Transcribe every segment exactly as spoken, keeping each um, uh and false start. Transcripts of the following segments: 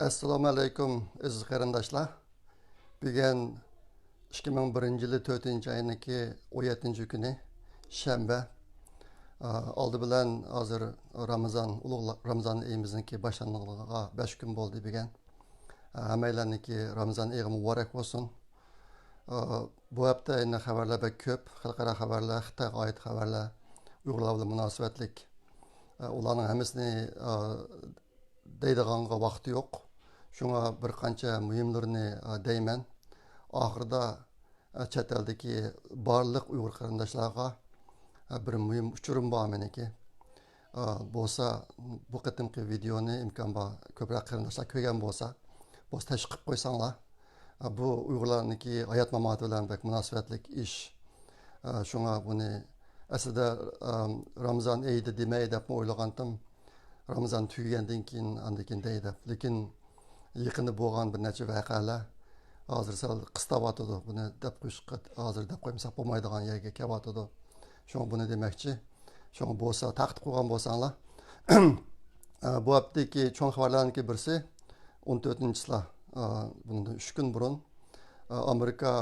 ئەسسالامۇ ئەلەيكۇم، ئەزىز قېرىنداشلار. بۈگۈن ئىككى مىڭ بىرىنچى يىلى تۆتىنچى ئاينىڭكى ئون يەتتىنچى كۈنى، شەنبە. ئالدى بىلەن ھازىر رامىزان، ئۇلۇغ رامىزان ئېيىمىزنىڭكى باشلانغىنىغا بەش كۈن بولدى بۈگۈن. ھەممەيلەننىڭكى رامىزان ئېيى مۇبارەك بولسۇن. بۇ ھەپتە يەنە خەۋەرلەر بەك كۆپ، خەلقئارا خەۋەرلەر، خىتايغا ئائىت خەۋەرلەر، ئۇيغۇرلار بىلەن مۇناسىۋەتلىك. ئۇلارنىڭ ھەممىسىنى دەيدىغانغا ۋاقتى يوق. شۇڭا بىر قانچە مۇھىملىرىنى، ئە، دەيمەن. ئاخىرىدا، ئە، چەت ئەلدىكى بارلىق ئۇيغۇر قېرىنداشلارغا، ئە، بىر مۇھىم ئۇچۇرۇم بار مېنىڭكى. ئە، بولسا بۇ قېتىمقى ۋىدېئونى ئىمكان بار كۆپرەك قېرىنداشلار كۆرگەن بولسا، بولسا تەشۋىق قىلىپ قويساڭلار. ئە، بۇ ئۇيغۇرلارنىڭكى ھايات ماماتى بىلەن بەك مۇناسىۋەتلىك ئىش. ئە، شۇڭا بۇنى ئەسلىدە، ئە، رامىزان ئېيىدا دېمەي دەپمۇ ئويلىغانتىم. رامىزان تۈگىگەندىن كېيىن، ئاندىن كېيىن دەي دەپ. لېكىن يېقىندا بولغان بىر نەچچە ۋەقەلەر ھازىر سەل قىستاۋاتىدۇ. بۇنى دەپ قويۇشقا، ھازىر دەپ قويمىساق بولمايدىغان يەرگە كېلىۋاتىدۇ. شۇڭا بۇنى دېمەكچى. شۇڭا بولسا تارقىتىپ قويغان بولساڭلار. ئە، بۇ ھەپتىدىكى چوڭ خەۋەرلەرنىڭكى بىرسى، ئون تۆتىنچى چىسلا، ئە، بۇنىڭدىن ئۈچ كۈن بۇرۇن، ئە، ئامېرىكا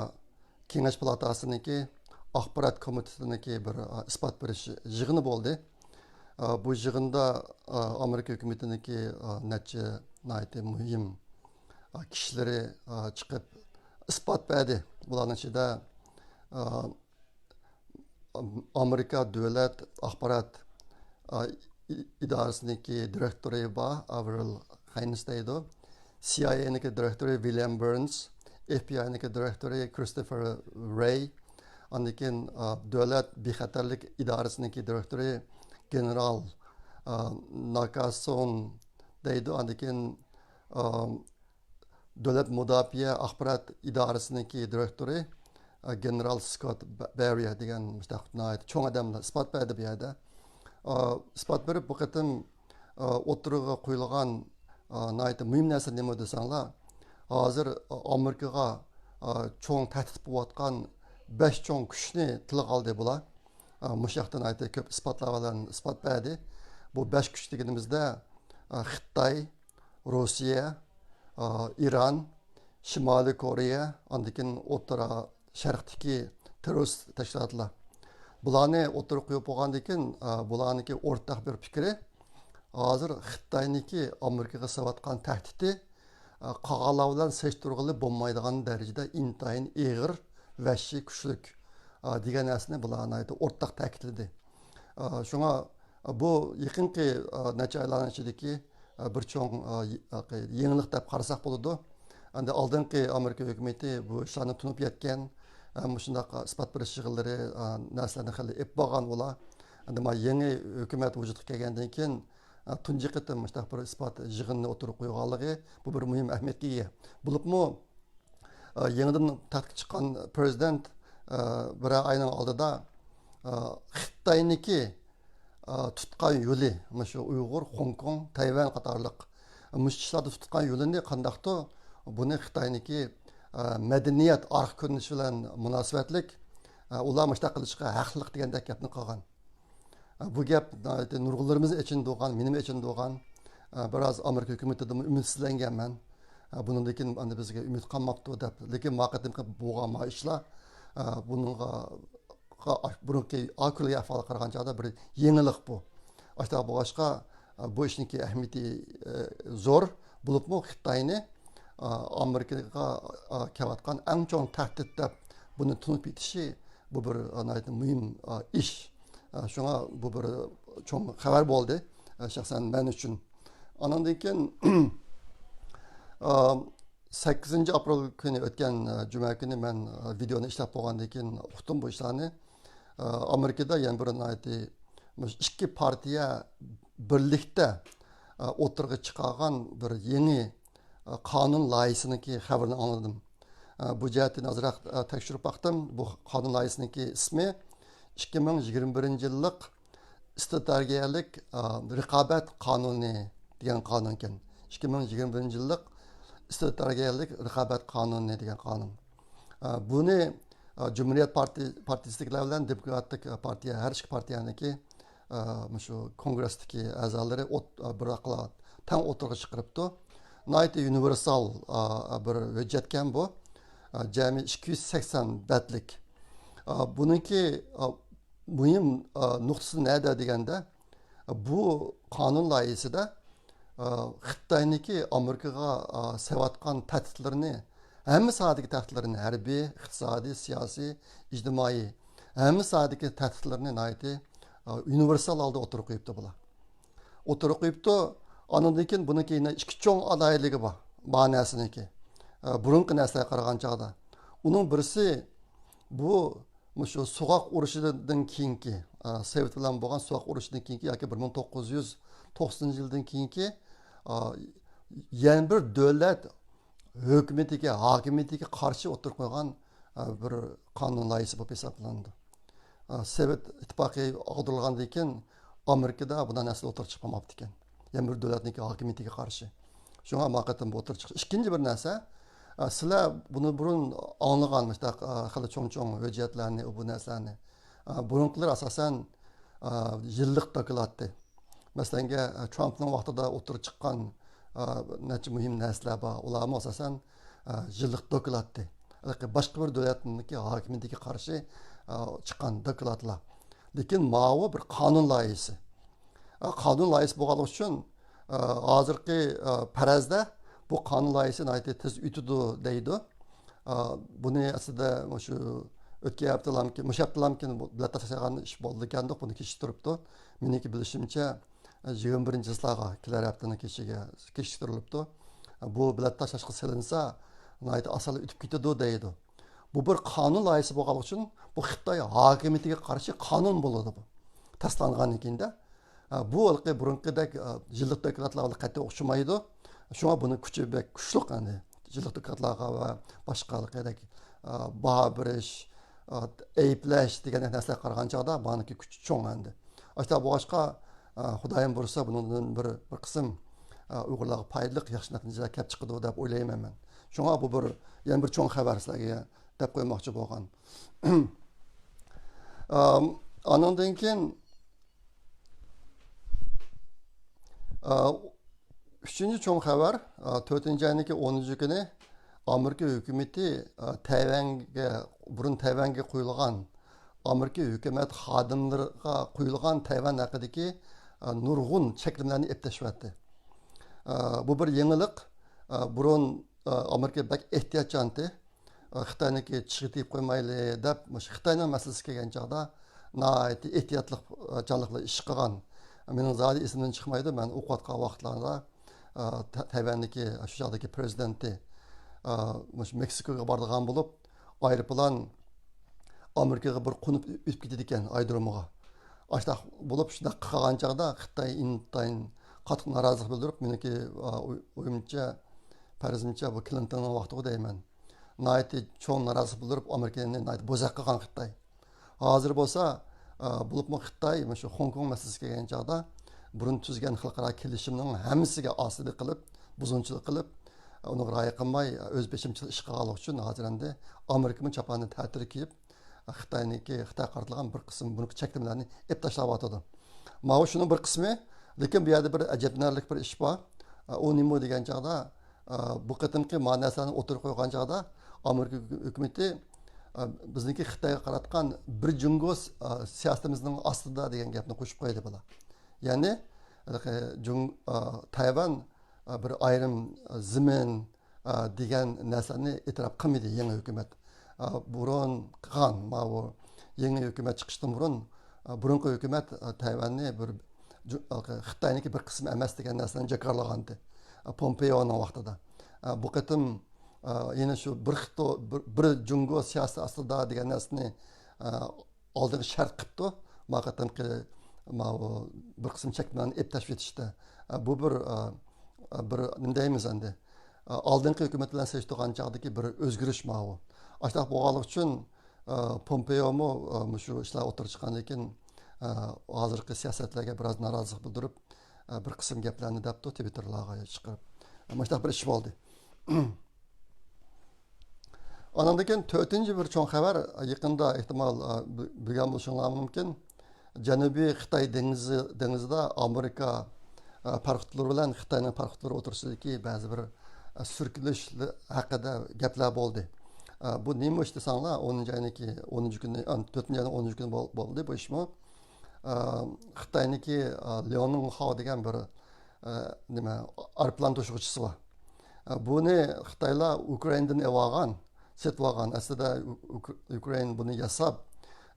كېڭەش پالاتاسىنىڭكى ئاخبارات كومىتېتىنىڭكى بىر، ئە، ئىسپات بېرىش يىغىنى بولدى. ئە، بۇ يىغىندا، ئە، ئامېرىكا ھۆكۈمىتىنىڭكى، ئە، نەچچە ناھايىتى مۇھىم، ئە، كىشىلىرى، ئە، چىقىپ ئىسپات بەردى. بۇلارنىڭ ئىچىدە، ئە، ئامېرىكا دۆلەت ئاخبارات، ئا، ئى-، ئىدارىسىنىڭكى دىرېكتورى بار، ئاۋرىل خەينس دەيدۇ. سىئايئېنىڭكى دىرېكتورى ۋىليام بېرنس، ئېف بى ئاينىڭكى دىرېكتورى كرىستوفېر رەي، ئاندىن كېيىن، ئا، دۆلەت بىخەتەرلىك ئىدارىسىنىڭكى دىرېكتورى گېنېرال، ئا، ناكاسون دەيدۇ. ئاندىن كېيىن، ئا، دۆلەت مۇداپىئە ئاخبارات ئىدارىسىنىڭكى دىرېكتورى، ئە، گېنېرال سكوت بە-، بەررى دېگەن مۇشۇنداق ناھايىتى چوڭ ئادەملەر ئىسپات بەردى بۇ يەردە. ئە، ئىسپات بېرىپ بۇ قېتىم، ئە، ئوتتۇرىغا قويۇلغان، ئە، ناھايىتى مۇھىم نەرسە نېمە دېسەڭلار، ھازىر، ئە، ئامېرىكىغا، ئە، چوڭ تەھدىت بولۇۋاتقان بەش چوڭ كۈچنى تىلغا ئالدى بۇلار. ئە، مۇشۇ ياقتا ناھايىتى كۆپ ئىسپاتلار بىلەن ئىسپات بەردى. بۇ بەش كۈچ دېگىنىمىزدە، ئە، خىتاي، روسىيە، ئا، ئىران، شىمالىي كورېيە، ئاندىن كېيىن ئوتتۇرا شەرقتىكى تېررورىست تەشكىلاتلار. بۇلارنى ئوتتۇرىغا قويۇپ بولغاندىن كېيىن، ئا، بۇلارنىڭكى ئورتاق بىر پىكرى، ھازىر خىتاينىڭكى ئامېرىكىغا سېلىۋاتقان تەھدىتى، ئا، قالغانلار بىلەن سېلىشتۇرغىلى بولمايدىغان دەرىجىدە ئىنتايىن ئېغىر، ۋەھشىي، كۈچلۈك، ئا، دېگەن نەرسىنى بۇلار ناھايىتى ئورتاق تەكىتلىدى. ئا، شۇڭا بۇ يېقىنقى، ئا، نەچچە ئايلارنىڭ ئىچىدىكى، ئا، بىر چوڭ، ئا، يېڭىلىق دەپ قارىساق بولىدۇ. ئەمدى ئالدىنقى ئامېرىكا ھۆكۈمىتى بۇ ئىشلارنى تونۇپ يەتكەن، ئا، مۇشۇنداق ئىسپات بېرىش يىغىنلىرى، ئا، نەرسىلەرنى خېلى ئېلىپ بارغان ئۇلار. ئەمدى ما يېڭى ھۆكۈمەت ۋۇجۇدقا كەلگەندىن كېيىن، ئا، تۇنجى قېتىم مۇشۇنداق بىر ئىسپات يىغىنىنى ئوتتۇرىغا قويغانلىقى، بۇ بىر مۇھىم ئەھمىيەتكە ئىگە. بولۇپمۇ، ئا، يېڭىدىن تەختكە چىققان پىرېزىدېنت، ئا، بىرەر ئاينىڭ ئالدىدا، ئا، خىتاينىڭكى، ئا، تۇتقان يولى، مۇشۇ ئۇيغۇر، خوڭكوڭ، تەيۋەن قاتارلىق مۇشۇ ئىشلاردا تۇتقان يولىنى قانداقتۇ، بۇنى خىتاينىڭكى، ئا، مەدەنىيەت ئارقا كۆرۈنۈشى بىلەن مۇناسىۋەتلىك، ئا، ئۇلار مۇشۇنداق قىلىشقا ھەقلىق دېگەندەك گەپنى قىلغان. بۇ گەپ ناھايىتى نۇرغۇنلىرىمىزنى ئېچىندۇرغان، مېنىمۇ ئېچىندۇرغان. بىراز ئامېرىكا ھۆكۈمىتىدىنمۇ ئۈمىدسىزلەنگەنمەن. بۇنىڭدىن كېيىن ئەمدى بىزگە ئۈمىد قالماپتۇ دەپ. لېكىن ما قېتىمقى بولغان ما ئىشلار، بۇنىڭغا، بۇرۇنقى ئاكۇلى ئەھۋالغا قارىغان چاغدا بىر يېڭىلىق بۇ. ئاشۇنداق بولغاچقا، بۇ ئىشنىڭكى ئەھمىيىتى زور. بولۇپمۇ خىتاينى ئامېرىكىغا كېلىۋاتقان ئەڭ چوڭ تەھدىت دەپ بۇنى تونۇپ يېتىشى، بۇ بىر ناھايىتى مۇھىم ئىش. شۇڭا بۇ بىر چوڭ خەۋەر بولدى، شەخسەن مەن ئۈچۈن. ئانىڭدىن كېيىن، سەككىزىنچى ئاپرېل كۈنى، ئۆتكەن جۈمە كۈنى مەن ۋىدېئونى ئىشلەپ بولغاندىن كېيىن ئۇقتۇم بۇ ئىشلارنى. ئامېرىكىدا يەنە بىر ناھايىتى مۇشۇ ئىككى پارتىيە بىرلىكتە، ئوتتۇرىغا چىقارغان بىر يېڭى، قانۇن لايىھىسىنىڭكى خەۋىرىنى ئاڭلىدىم. بۇ جەھەتتىن ئازراق تەكشۈرۈپ باقتىم. بۇ قانۇن لايىھىسىنىڭكى ئىسمى ئىككى مىڭ يىگىرمە بىرىنچى يىللىق ئىستراتېگىيەلىك، رىقابەت قانۇنى دېگەن قانۇن ئىكەن. ئىككى مىڭ يىگىرمە بىرىنچى يىللىق ئىستراتېگىيەلىك رىقابەت قانۇنى دېگەن قانۇن. بۇنى، جۇمھۇرىيەت پارتىي-، پارتىيىسىدىكىلەر بىلەن دېموكراتىك پارتىيە، ھەر ئىككى پارتىيەنىڭكى، مۇشۇ كونگرېستىكى ئەزالىرى ئوت-، بىراقلا تەڭ ئوتتۇرىغا چىقىرىپتۇ. ناھايىتى ئۇنىۋېرسال، ئا، بىر ھۆججەتكەن بۇ. ئا، جەمئىي ئىككى يۈز سەكسەن بەتلىك. ئا، بۇنىڭكى، ئا، مۇھىم، ئا، نۇقتىسى نەدە دېگەندە، بۇ قانۇن لايىھىسىدە، ئا، خىتاينىڭكى ئامېرىكىغا، ئا، سېلىۋاتقان تەھدىتلىرىنى، ھەممە ساھەدىكى تەھدىتلىرىنى، ھەربىي، ئىقتىسادىي، سىياسىي، ئىجتىمائىي، ھەممە ساھەدىكى تەھدىتلىرىنى ناھايىتى، ئا، ئۇنىۋېرسال ھالدا ئوتتۇرىغا قويۇپتۇ بۇلار. ئوتتۇرىغا قويۇپتۇ. ئانىڭدىن كېيىن بۇنىڭكى يەنە ئىككى چوڭ ئالاھىدىلىكى بار، بار نەرسىنىڭكى. ئا، بۇرۇنقى نەرسىلەرگە قارىغان چاغدا. ئۇنىڭ بىرسى بۇ، مۇشۇ سوغۇق ئۇرۇشىدىن كېيىنكى، ئا، سوۋېت بىلەن بولغان سوغۇق ئۇرۇشىدىن كېيىنكى ياكى بىر مىڭ توققۇز يۈز توقسىنىنچى يىلدىن كېيىنكى، ئا، يەنە بىر دۆلەت ھۆكۈمىتىگە، ھاكىمىيىتىگە قارشى ئوتتۇرىغا قويغان، ئا، بىر قانۇن لايىھىسى بولۇپ ھېسابلىنىدۇ. ئا، سوۋېت ئىتتىپاقى ئاغدۇرۇلغاندىن كېيىن ئامېرىكىدا بۇنداق نەرسىلەر ئوتتۇرىغا چىقىپ قالماپتىكەن. يەنە بىر دۆلەتنىڭكى ھاكىمىيىتىگە قارشى. شۇڭا ما قېتىم بۇ ئوتتۇرىغا چىقىش. ئىككىنچى بىر نەرسە، ئا، سىلەر بۇنى بۇرۇن ئاڭلىغان مۇشۇنداق، ئا، خېلى چوڭ-چوڭ ھۆججەتلەرنى، بۇ نەرسىلەرنى. ئا، بۇرۇنقىلار ئاساسەن، ئا، يىللىق دوكلاتتى. مەسىلەنگە، ئا، ترامپنىڭ ۋاقتىدا ئوتتۇرىغا چىققان، ئا، نەچچە مۇھىم نەرسىلەر بار. ئۇلارمۇ ئاساسەن، ئا، يىللىق دوكلاتتى. ھېلىقى باشقا بىر دۆلەتنىڭكى ھاكىمىيىتىگە قارشى، ئا، چىققان دوكلاتلار. لېكىن ماۋۇ بىر قانۇن لايىھىسى. ئا، قانۇن لايىھىسى بولغانلىقى ئۈچۈن، ئا، ھازىرقى، ئا، پەرەزدە بۇ قانۇن لايىھىسى ناھايىتى تېز ئۆتىدۇ دەيدۇ. ئا، بۇنى ئەسلىدە مۇشۇ ئۆتكەن ھەپتىلەمكىن، مۇشۇ ھەپتىلەمكىن بۇ بىلەت تاشلىغان ئىش بولىدىكەندۇق، بۇنى كېچىكتۈرۈپتۇ. مېنىڭكى بىلىشىمچە، يىگىرمە بىرىنچى چىسلاغا، كېلەر ھەپتىنىڭ كېچىگە كېچىكتۈرۈلۈپتۇ. بۇ بىلەت تاشلاشقا سېلىنسا، ناھايىتى ئاسانلا ئۆتۈپ كېتىدۇ دەيدۇ. بۇ بىر قانۇن لايىھىسى بولغانلىقى ئۈچۈن، بۇ خىتاي ھاكىمىيىتىگە قارشى قانۇن بولىدۇ بۇ. تەستىقلانغاندىن كېيىندە، ئە، بۇ ھېلىقى بۇرۇنقىدەك، ئە، يىللىق دوكلاتلار بىلەن قەتئىي ئوخشىمايدۇ. شۇڭا بۇنىڭ كۈچى بەك كۈچلۈك ئەمدى. يىللىق دوكلاتلارغا ۋە باشقا ھېلىقىدەك، ئە، باھا بېرىش، ئە، ئەيىبلەش دېگەن نەرسىلەرگە قارىغان چاغدا بۇنىڭكى كۈچى چوڭ ئەمدى. ئاشۇنداق بولغاچقا، ئە، خۇدايىم بۇيرۇسا، بۇنىڭدىن بىر، بىر قىسىم، ئە، ئۇيغۇرلارغا پايدىلىق ياخشى نەتىجىلەر كېلىپ چىقىدۇ دەپ ئويلايمەن مەن. شۇڭا بۇ بىر، يەنە بىر چوڭ خەۋەر سىلەرگە دەپ قويماقچى بولغان. ئام، ئانىڭدىن كېيىن، ئا، ئۈچىنچى چوڭ خەۋەر، ئا، تۆتىنچى ئاينىڭكى ئونىنچى كۈنى ئامېرىكا ھۆكۈمىتى، ئا، تەيۋەنگە، بۇرۇن تەيۋەنگە قويۇلغان، ئامېرىكا ھۆكۈمەت خادىملىرىغا قويۇلغان تەيۋەن ھەققىدىكى، ئا، نۇرغۇن چەكلىمىلەرنى ئېلىپ تاشلىۋەتتى. ئا، بۇ بىر يېڭىلىق. ئا، بۇرۇن، ئا، ئامېرىكا بەك ئېھتىياتچانتى. خىتاينىڭكى چىشىغا تېگىپ قويمايلى دەپ، مۇشۇ خىتاينىڭ مەسىلىسى كەلگەن چاغدا ناھايىتى ئېھتىياتلىق، چانلىقلا ئىش قىلغان. مېنىڭ زادى ئېسىمدىن چىقمايدۇ، مەن ئوقۇۋاتقان ۋاقىتلاردا، ئە، تە-، تەيۋەننىكى، شۇ چاغدىكى پرېزىدېنتى، ئە، مۇشۇ مېكسىكوغا بارىدىغان بولۇپ، ئايروپىلان ئامېرىكىغا بىر قونۇپ ئۆتۈپ كېتىدىكەن، ئايرودرومىغا. ئاشۇنداق بولۇپ، شۇنداق قىلغان چاغدا خىتاي ئىنتايىن قاتتىق نارازىلىق بىلدۈرۈپ، مېنىڭكى، ئە، ئوي-، ئويۇمچە، پەرىزىمچە، بۇ كلىنتوننىڭ ۋاقتىغۇ دەيمەن. ناھايىتى چوڭ نارازىلىق بىلدۈرۈپ، ئامېرىكىنى ناھايىتى بوزەك قىلغان خىتاي. ھازىر بولسا، ئا، بولۇپمۇ خىتاي مۇشۇ خوڭكوڭ مەسىلىسىگە كەلگەن چاغدا بۇرۇن تۈزگەن خەلقئارا كېلىشىمنىڭ ھەممىسىگە ئاسىيلىق قىلىپ، بۇزغۇنچىلىق قىلىپ، ئۇنىڭغا رىئايە قىلماي، ئۆز بېشىمچىلىق ئىش قىلغانلىقى ئۈچۈن ھازىر ئەمدى ئامېرىكىمۇ چاپانىنى تەتۈر كىيىپ، خىتاينىڭكى، خىتايغا قارىتىلغان بىر قىسىم بۇرۇنقى چەكلىمىلەرنى ئېلىپ تاشلاۋاتىدۇ. ماۋۇ شۇنىڭ بىر قىسمى، لېكىن بۇ يەردە بىر ئەجەبلىنەرلىك بىر ئىش بار. ئۇ نېمە دېگەن چاغدا، بۇ قېتىمقى مانا نەرسىلەرنى ئوتتۇرىغا قويغان چاغدا ئامېرىكا ھۆكۈمىتى، بىزنىڭكى خىتايغا قاراتقان بىر جۇڭگو سىياسىتىمىزنىڭ ئاستىدا دېگەن گەپنى قوشۇپ قويدى بۇلار. يەنى، جۇڭ-، تەيۋەن، بىر ئايرىم زېمىن، ئا، دېگەن نەرسىلەرنى ئېتىراپ قىلمىدى يېڭى ھۆكۈمەت. ئا، بۇرۇن قىلغان، ماۋۇ يېڭى ھۆكۈمەت چىقىشتىن بۇرۇن، ئا، بۇرۇنقى ھۆكۈمەت، ئا، تەيۋەننى بىر جۇ-، ئا، خىتاينىڭكى بىر قىسمى ئەمەس دېگەن نەرسىلەرنى جاكارلىغانىدى، ئا، پومپېئونىڭ ۋاقتىدا. ئا، بۇ قېتىم، ئا، يەنە شۇ بىر خىتو-، بىر، بىر جۇڭگو سىياسىتى ئاستىدا دېگەن نەرسىنى، ئا، ئالدىنقى شەرت قىپتۇ. ما قېتىمقى ماۋۇ بىر قىسىم چەكلىمىلەرنى ئېلىپ تاشلىۋېتىشتە. ئە، بۇ بىر، ئە، بىر نېمە دەيمىز ئەمدى؟ ئە، ئالدىنقى ھۆكۈمەت بىلەن سېلىشتۇرغان چاغدىكى بىر ئۆزگىرىش ماۋۇ. ئاشۇنداق بولغانلىقى ئۈچۈن، ئە، پومپېئومۇ، ئە، مۇشۇ ئىشلار ئوتتۇرىغا چىققاندىن كېيىن، ئە، ھازىرقى سىياسەتلەرگە بىراز نارازىلىق بىلدۈرۈپ، ئە، بىر قىسىم گەپلەرنى دەپتۇ، تىۋىتتېرلارغا چىقىرىپ. ئە، مۇشۇنداق بىر ئىش بولدى. ئانىڭدىن كېيىن تۆتىنچى بىر چوڭ خەۋەر، يېقىندا ئېھتىمال، ئا، بىل-، بىلگەن بولۇشۇڭلار مۇمكىن. جەنۇبىي خىتاي دېڭىزى، دېڭىزىدا ئامېرىكا، ئە، پاراخوتلىرى بىلەن خىتاينىڭ پاراخوتلىرى ئوتتۇرىسىدىكى بەزى بىر، ئە، سۈركىلىش ھەققىدە گەپلەر بولدى. ئە، بۇ نېمە ئىش دېسەڭلار، ئونىنچى ئاينىڭكى ئونىنچى كۈنى، ئە، تۆتىنچى ئاينىڭ ئونىنچى كۈنى بول-، بولدى بۇ ئىشمۇ. ئە، خىتاينىڭكى، ئە، لياۋنىڭخاۋ دېگەن بىر، ئە، نېمە، ئايروپىلان توشۇغۇچىسى بار. ئە، بۇنى خىتايلار ئۇكرائىندىن ئېلىۋالغان، سېتىۋالغان. ئەسلىدە ئۇ-، ئۇك-، ئۇكرائىن بۇنى ياساپ،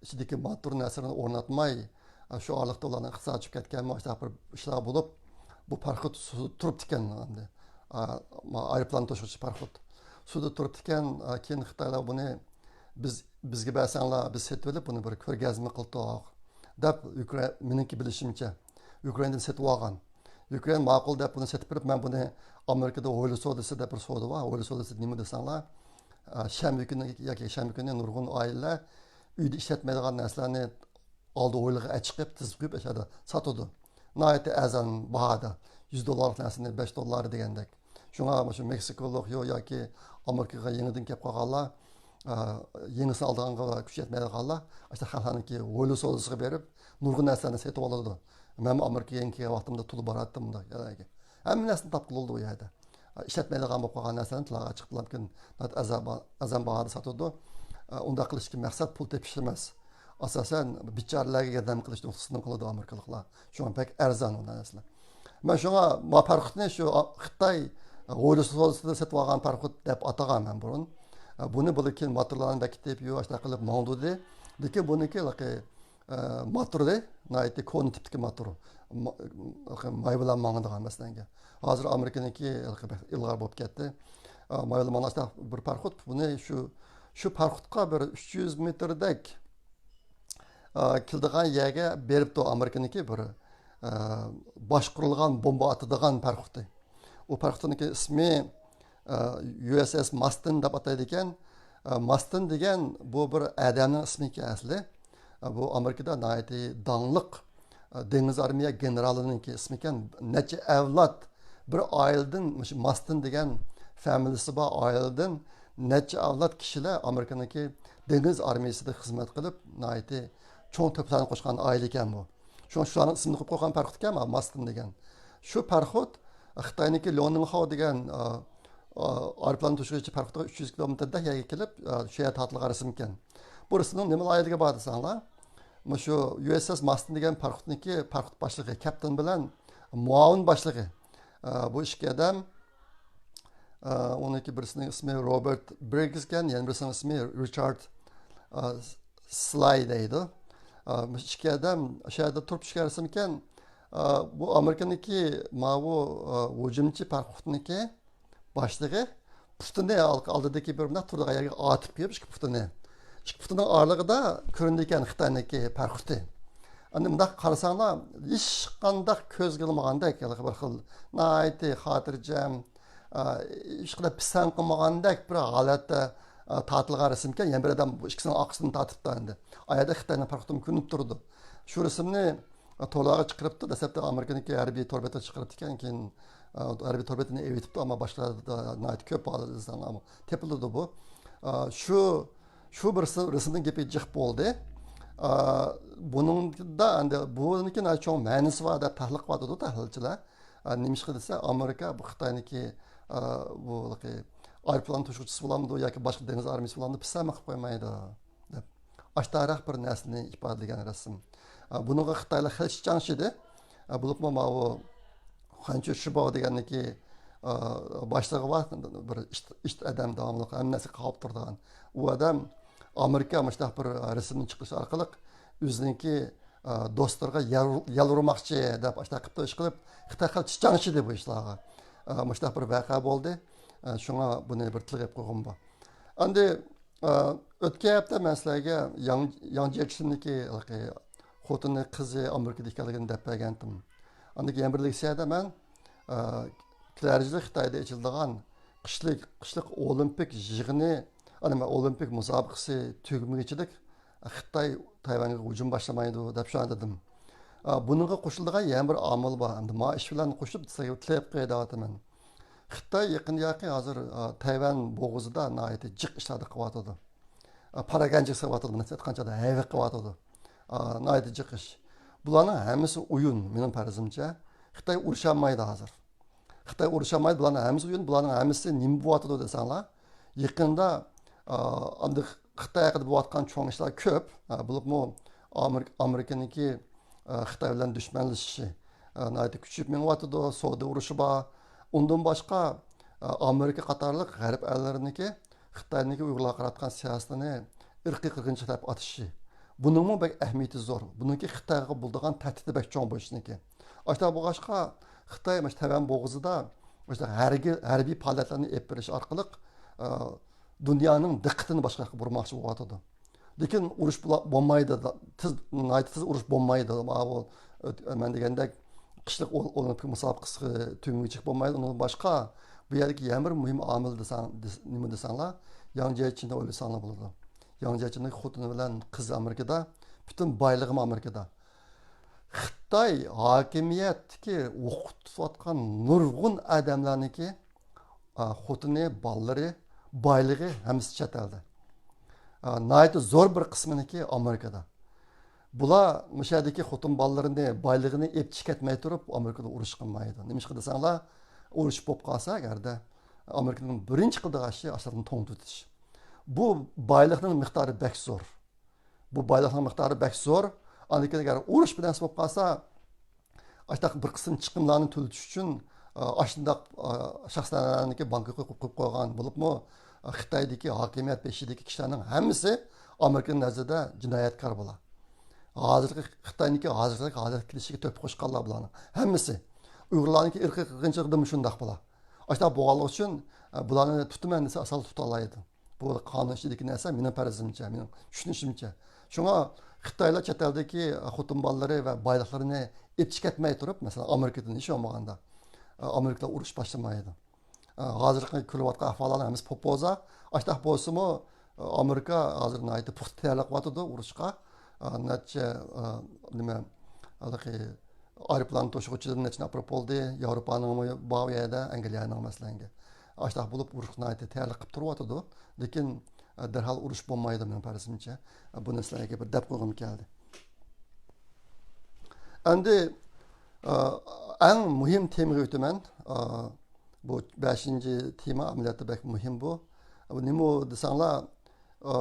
ئىچىدىكى موتور نەرسىلىرىنى ئورناتماي، ئە، شۇ ئارىلىقتا ئۇلارنىڭ ئىقتىسادى چۈشۈپ كەتكەنمۇ، ئاشۇنداق بىر ئىشلار بولۇپ، بۇ پاراخوت سۇدا تۇرۇپتىكەن ئەمدى. ئا، ما-، ئايروپىلان توشۇغۇچى پاراخوت. سۇدا تۇرۇپتىكەن، ئا، كېيىن خىتايلار بۇنى بىز، بىزگە بەرسەڭلار، بىز سېتىۋېلىپ بۇنى بىر كۆرگەزمە قىلدۇق، دەپ ئۇكرا-، مېنىڭكى بىلىشىمچە، ئۇكرائىندىن سېتىۋالغان. ئۇكرائىنا ماقۇل دەپ بۇنى سېتىپ بېرىپ، مەن بۇنى ئامېرىكىدا ھويلا سودىسى دەپ بىر سودا بار. ھويلا سودىسى نېمە دېسەڭلار، ئا، شەنبە كۈنى ياكى شەنبە كۈنى نۇرغۇن ئائىلىلەر ئۆيدە ئىشلەتمەيدىغان نەرسىلەرنى ئالدى ھويلىغا ئەچىقىپ، تىزىپ قويۇپ، ئاشۇ يەردە ساتىدۇ. ناھايىتى ئەرزان باھادا، يۈز دوللارلىق نەرسىنى بەش دوللار دېگەندەك. شۇڭا مۇشۇ مېكسىكولۇق يو ياكى ئامېرىكىغا يېڭىدىن كەپ قالغانلار، ئا، يېڭىسىنى ئالىدىغانغا كۈچ يەتمەيدىغانلار، ئاشۇنداق خەقلەرنىڭكى ھويلا سودىسىغا بېرىپ، نۇرغۇن نەرسىلەرنى سېتىۋالىدۇ. مەنمۇ ئامېرىكىغا يېڭى كەلگەن ۋاقتىمدا تولا باراتتىم مۇنداق يەرلەرگە. ھەممە نەرسىنى تاپقىلى بولىدۇ ئۇ يەردە. ئىشلەتمەيدىغان بولۇپ قالغان نەرسىلەرنى تىلغا چىقىپ، مۇمكىن، ئەرزان، ئەرزان باھادا ساتىدۇ. ئۇنداق قىلىشتىكى مەقسەت پۇل تېپىش ئەمەس. ئاساسەن، بىچارىلەرگە ياردەم قىلىش نۇقتىسىدىن قىلىدۇ ئامېرىكىلىقلار. شۇڭا بەك ئەرزان ئۇ نەرسىلەر. مەن شۇڭا ما پاراخوتنى شۇ خىتاي ھويلا سودىسىدا سېتىپ ئالغان پاراخوت دەپ ئاتىغان مەن بۇرۇن. بۇنى بۇلار كېيىن موتورلارنى بېكىتىپ، يۇ، ئاشۇنداق قىلىپ ماڭدۇردى. لېكىن بۇنىڭكى ھېلىقى ئە، موتورى ناھايىتى كونا تىپتىكى موتور. ما-، ماي بىلەن ماڭىدىغان، مەسىلەنگە. ھازىر ئامېرىكىنىڭكى بەك ئىلغار بولۇپ كەتتى. ئە، ماي بىلەن ماڭغان بىر پاراخوت. بۇنى شۇ، شۇ پاراخوتقا بىر ئۈچ يۈز مېتىردەك، ئە، كېلىدىغان يەرگە بېرىپتۇ ئامېرىكىنىڭكى بىر، ئە، باشقۇرۇلغان بومبا ئاتىدىغان پاراخوتى. ئۇ پاراخوتنىڭكى ئىسمى، ئە، يۇ ئېس ئېس ماستىن دەپ ئاتايدىكەن. ئە، ماستىن دېگەن بۇ بىر ئادەمنىڭ ئىسمى ئىكەن ئەسلى. ئە، بۇ ئامېرىكىدا ناھايىتى داڭلىق، ئە، دېڭىز ئارمىيە گېنېرالىنىڭكى ئىسمى ئىكەن. نەچچە ئەۋلاد بىر ئائىلىدىن، مۇشۇ ماستىن دېگەن فامىلىسى بار ئائىلىدىن نەچچە ئەۋلاد كىشىلەر ئامېرىكىنىڭكى دېڭىز ئارمىيىسىدا خىزمەت قىلىپ، ناھايىتى چوڭ تۆھپىلەرنى قوشقان ئائىلە ئىكەن بۇ. شۇڭا شۇلارنىڭ ئىسمىنى قويۇپ قويغان پاراخوت ئىكەن، ماستىن دېگەن. شۇ پاراخوت خىتاينىڭكى لياۋنىڭخاۋ دېگەن، ئا، ئا، ئايروپىلان توشۇغۇچى پاراخوتىغا ئۈچ يۈز كىلومېتىردەك يەرگە كېلىپ، ئا، شۇ يەردە تارتىلغان رەسىمكەن. بۇ رەسىمنىڭ نېمە لايىھىلىكى بار دېسەڭلار، مۇشۇ يۇ ئېس ئېس ماستىن دېگەن پاراخوتنىڭكى پاراخوت باشلىقى، كاپىتان بىلەن مۇئاۋىن باشلىقى، ئا، بۇ ئىككى ئادەم، ئا، ئۇنىڭكى بىرسىنىڭ ئىسمى روبېرت برىگز ئىكەن، يەنە بىرسىنىڭ ئىسمى رىچارد، ئا، سلاي دەيدۇ. ئا، مۇشۇ ئىككى ئادەم شۇ يەردە تۇرۇپ چۈشكەن رەسىمكەن. ئا، بۇ ئامېرىكىنىڭكى ماۋۇ، ئا، ھۇجۇمچى پاراخوتنىڭكى باشلىقى پۇتىنى ئال-، ئالدىدىكى بىر مۇنداق تۇرىدىغان يەرگە ئاتىپ قويۇپ، ئىككى پۇتىنى. ئىككى پۇتىنىڭ ئارىلىقىدا كۆرۈنىدىكەن خىتاينىڭكى پاراخوتى. ئەمدى مۇنداق قارىساڭلار، ھېچقانداق كۆزگە ئىلمىغاندەك، بىر خىل ناھايىتى خاتىرجەم، ئا، ھېچقانداق پىسەنت قىلمىغاندەك بىر ھالەتتە، ئا، تارتىلغان رەسىمكەن، يەنە بىر ئادەم بۇ ئىككىسىنىڭ ئارقىسىدىن تارتىپتۇ ئەمدى. ئا يەردە خىتاينىڭ پاراخوتىمۇ كۆرۈنۈپ تۇرىدۇ. شۇ رەسىمنى، ئا، تورلارغا چىقىرىپتۇ. دەسلەپتە ئامېرىكىنىڭكى ھەربىي تور بېتىغا چىقىرىپتىكەن، كېيىن، ئا، ھەربىي تور بېتىنى ئېۋىتىپتۇ، ئەمما باشقىلاردا ناھايىتى كۆپ ھالدا ئىزدەنگەن تېپىلىدۇ بۇ. ئا، شۇ، شۇ بىر رەسىم-، رەسىمنىڭ گېپى جىق بولدى. ئا، بۇنىڭدا ئەمدى بۇنىڭكى ناھايىتى چوڭ مەنىسى بار دەپ تەھلىل قىلىۋاتىدۇ تەھلىلچىلەر. ئا، نېمىشقا دېسە، ئامېرىكا بۇ خىتاينىڭكى، ئا، بۇ ئايروپىلان توشۇغۇچىسى بولامدۇ ياكى باشقا دېڭىز ئارمىيىسى بولامدۇ پىسەنت قىلىپ قويمايدۇ، دەپ ئاشتارراق بىر نەرسىنى ئىپادىلىگەن رەسىم. ئا، بۇنىڭغا خىتايلار خېلى چاڭشىدى. ئا، بولۇپمۇ ماۋۇ خۇەنچۈ شىباۋ دېگەننىكى، ئا، باشلىقى بار، بىر ئىت، ئىت ئادەم، داۋاملىق ھەممە نەرسىگە قاراپ تۇرىدىغان. ئۇ ئادەم ئامېرىكا مۇشۇنداق بىر رەسىمنى چىقىرىش ئارقىلىق ئۆزىنىڭكى، ئا، دوستلىرىغا يال-، يالۋۇرماقچى دەپ ئاشۇنداق قىلىپ ئىش قىلىپ، خىتاي خېلى چاڭشىدى بۇ ئىشلارغا. ئا، مۇشۇنداق بىر ۋەقە بولدى. ئا، شۇڭا بۇنى بىر تىلغا ئېلىپ قويغۇم بار. ئەمدى، ئا، ئۆتكەن ھەپتە مەن سىلەرگە ياڭ، ياڭ جيېچىننىڭكى ھېلىقى خوتۇنى، قىزى ئامېرىكىدا ئىكەنلىكىنى دەپ بەرگەنتىم. ئاندىن كېيىن يەنە بىر لېكسىيەدە مەن، ئا، كېلەر يىلى خىتايدا ئېچىلىدىغان قىشلىق، قىشلىق ئولىمپىك يىغىنى، ئەنە، ئولىمپىك مۇسابىقىسى تۈگىمىگۈچىلىك خىتاي تەيۋەنگە ھۇجۇم باشلىمايدۇ دەپ شۇنداق دېدىم. ئا، بۇنىڭغا قوشۇلىدىغان يەنە بىر ئامىل بار. ئەمدى ما ئىش بىلەن قوشۇپ سىلەرگە تىلەپ قوياي دەۋاتىمەن. خىتاي يېقىندا ھازىر، ئا، تەيۋەن بوغۇزىدا ناھايىتى جىق ئىشلارنى قىلىۋاتىدۇ. ئا، پاراگەنچىلىك سېلىۋاتىدۇ، مانا سىز ئېيتقان چاغدا ھەيۋە قىلىۋاتىدۇ. ئا، ناھايىتى جىق ئىش. بۇلارنىڭ ھەممىسى ئويۇن، مېنىڭ پەرىزىمچە. خىتاي ئۇرۇشالمايدۇ ھازىر. خىتاي ئۇرۇشالمايدۇ، بۇلارنىڭ ھەممىسى ئۇيۇن، بۇلارنىڭ ھەممىسى نېمە بولۇۋاتىدۇ دېسەڭلار، يېقىندا، ئا، ئەمدى خىتاي ھەققىدە بولۇۋاتقان چوڭ ئىشلار كۆپ. ئا، بولۇپمۇ ئامېرىك-، ئامېرىكىنىڭكى، ئا، خىتاي بىلەن دۈشمەنلىشىشى، ئا، ناھايىتى كۈچىيىپ مېڭىۋاتىدۇ، سودا ئۇرۇشى بار. ئۇندىن باشقا، ئا، ئامېرىكا قاتارلىق غەرب ئەللىرىنىڭكى خىتاينىڭكى ئۇيغۇرلارغا قاراتقان سىياسىتىنى ئىرقىي قىرغىنچىلىق دەپ ئاتىشى. بۇنىڭمۇ بەك ئەھمىيىتى زور. بۇنىڭكى خىتايغا بولىدىغان تەھدىتى بەك چوڭ بۇ ئىشنىڭكى. ئاشۇنداق بولغاچقا، خىتاي مۇشۇ تەۋەن بوغۇزىدا مۇشۇنداق ھەرگىي-، ھەربىي پائالىيەتلەرنى ئېلىپ بېرىش ئارقىلىق، ئا، دۇنيانىڭ دىققىتىنى باشقا ياققا بۇرماقچى بولۇۋاتىدۇ. لېكىن ئۇرۇش بولا-، بولمايدۇ، تېز، ناھايىتى تېز ئۇرۇش بولمايدۇ. ماۋۇ، ئۆت-، مەن دېگەندەك، قىشلىق ئول-، ئولىمپىك مۇسابىقىسى تۈگىمىگۈچە بولمايدۇ. ئۇنىڭدىن باشقا، بۇ يەردىكى يەنە بىر مۇھىم ئامىل دېسەڭ، دېس-، نېمە دېسەڭلار، ياڭ جيېچىننى ئويلىساڭلار بولىدۇ. ياڭ جيېچىننىڭ خوتۇنى بىلەن قىزى ئامېرىكىدا، پۈتۈن بايلىقىمۇ ئامېرىكىدا. خىتاي ھاكىمىيەتتىكى ئوقۇتۇۋاتقان نۇرغۇن ئادەملەرنىڭكى، ئا، خوتۇنى، بالىلىرى، بايلىقى ھەممىسى چەت ئەلدە. ئا، ناھايىتى زور بىر قىسمىنىڭكى ئامېرىكىدا. بۇلار مۇشۇ يەردىكى خوتۇن بالىلىرىنى، بايلىقىنى ئېلىپ چىقىپ كەتمەي تۇرۇپ، ئامېرىكىدا ئۇرۇش قىلمايدۇ. نېمىشقا دېسەڭلار، ئۇرۇش بولۇپ قالسا، ئەگەردە ئامېرىكىنىڭ بىرىنچى قىلىدىغان ئىشى ئاشۇلارنى توڭتىتىش. بۇ بايلىقنىڭ مىقدارى بەك زور. بۇ بايلىقنىڭ مىقدارى بەك زور. ئاندىن كېيىن ئەگەر ئۇرۇش بىر نەرسە بولۇپ قالسا، ئاشۇنداق بىر قىسىم چىقىملارنى تۆلىتىش ئۈچۈن، ئا، ئاشۇنداق، ئا، شەخسلەرنىڭكى بانكىغا قويۇپ، قويۇپ قويغان بولۇپمۇ، ئا، خىتايدىكى ھاكىمىيەت بېشىدىكى كىشىلەرنىڭ ھەممىسى ئامېرىكىنىڭ نەزىرىدە جىنايەتكار بۇلار. ھازىرقى خىتاينىڭكى ھازىرقى ھالەتكە كېلىشىگە تۆھپە قوشقانلار بۇلارنىڭ ھەممىسى. ئۇيغۇرلارنىڭكى ئىرقىي قىرغىنچىلىقىدىمۇ شۇنداق بۇلار. ئاشۇنداق بولغانلىقى ئۈچۈن، ئا، بۇلارنى تۇتىمەن دېسە، ئاسان تۇتالايدۇ. بۇ قانۇن ئىچىدىكى نەرسە، مېنىڭ پەرىزىمچە، مېنىڭ چۈشىنىشىمچە. شۇڭا خىتايلار چەت ئەلدىكى خوتۇن بالىلىرى ۋە بايلىقلىرىنى ئېلىپ چىقىپ كەتمەي تۇرۇپ، مەسىلەن، ئامېرىكىدىن ھېچ بولمىغاندا، ئامېرىكىلار ئۇرۇش باشلىمايدۇ. ھازىرقى كۆرۈلۈۋاتقان ئەھۋاللارنىڭ ھەممىسى پوپوزا. ئاشۇنداق بولسىمۇ، ئامېرىكا ھازىر ناھايىتى پۇختا تەييارلىق قىلىۋاتىدۇ ئۇرۇشقا. نەچچە، نېمە، ھېلىقى ئايروپىلان توشۇغۇچىدىن نەچچىنى ئاپىرىپ بولدى. ياۋروپانىڭمۇ بار ئۇ يەردە، ئەنگلىيەنىڭ مەسىلەن. ئاشۇنداق بولۇپ، ئۇرۇشقا ناھايىتى تەييارلىق قىلىپ تۇرۇۋاتىدۇ. لېكىن، ئە، دەرھال ئۇرۇش بولمايدۇ، مېنىڭ پەرىزىمچە. ئە، بۇنى سىلەرگە بىر دەپ قويغۇم كەلدى. ئەمدى، ئە، ئەڭ مۇھىم تېمىغا ئۆتىمەن. ئە، بۇ بەشىنچى تېما ئەمەلىيەتتە بەك مۇھىم بۇ. بۇ نېمە دېسەڭلار، ئە،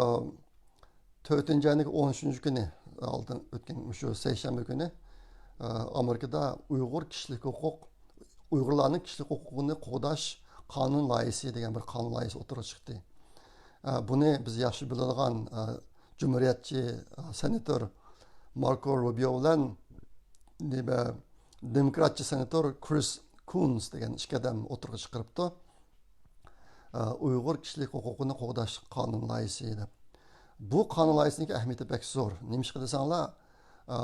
تۆتىنچى ئاينىڭ ئون ئۈچىنچى كۈنى، ئالدىن ئۆتكەن مۇشۇ سەيشەنبە كۈنى، ئە، ئامېرىكىدا ئۇيغۇر كىشىلىك ھوقۇق، ئۇيغۇرلارنىڭ كىشىلىك ھوقۇقىنى قوغداش قانۇن لايىھىسى دېگەن بىر قانۇن لايىھىسى ئوتتۇرىغا چىقتى. ئە، بۇنى بىز ياخشى بىلىدىغان، ئە، جۇمھۇرىيەتچى، ئە، سېناتور ماركو روبىيو بىلەن نېمە، دېموكراتچى سېناتور كرىس كۇنس دېگەن ئىككى ئادەم ئوتتۇرىغا چىقىرىپتۇ. ئە، ئۇيغۇر كىشىلىك ھوقۇقىنى قوغداش قانۇن لايىھىسى دەپ. بۇ قانۇن لايىھىسىنىڭكى ئەھمىيىتى بەك زور. نېمىشقا دېسەڭلار، ئە،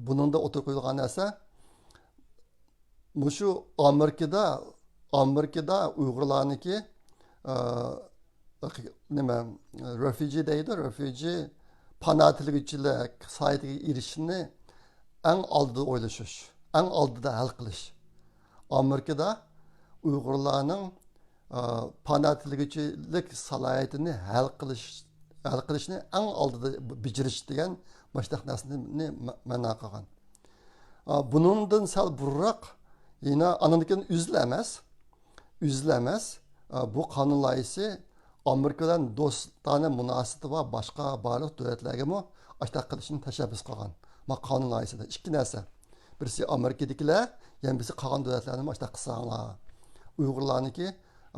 بۇنىڭدا ئوتتۇرىغا قويۇلغان نەرسە، مۇشۇ ئامېرىكىدا، ئامېرىكىدا ئۇيغۇرلارنىڭكى، ئە، نېمە، رېفۇجى دەيدۇ، رېفۇجى، پانا تىلىگۈچىلەر سالاھىيىتىگە ئېرىشىشنى ئەڭ ئالدىدا ئويلىشىش، ئەڭ ئالدىدا ھەل قىلىش. ئامېرىكىدا ئۇيغۇرلارنىڭ، ئا، پانا تىلىگۈچىلىك سالاھىيىتىنى ھەل قىلىش، ھەل قىلىشنى ئەڭ ئالدىدا بېجىرىش دېگەن مۇشۇنداق نەرسىنى مە-، مەنا قىلغان. ئا، بۇنىڭدىن سەل بۇرۇنراق يەنە ئاندىن كېيىن ئۈزۈل ئەمەس، ئۈزۈل ئەمەس، ئا، بۇ قانۇن لايىھىسى ئامېرىكا بىلەن دوستانە مۇناسىۋىتى بار باشقا بارلىق دۆلەتلەرگىمۇ ئاشۇنداق قىلىشنى تەشەببۇس قىلغان. ما قانۇن لايىھىسىدە ئىككى نەرسە. بىرسى ئامېرىكىدىكىلەر، يەنە بىرسى قالغان دۆلەتلەرنىمۇ ئاشۇنداق قىلساڭلار. ئۇيغۇرلارنىڭكى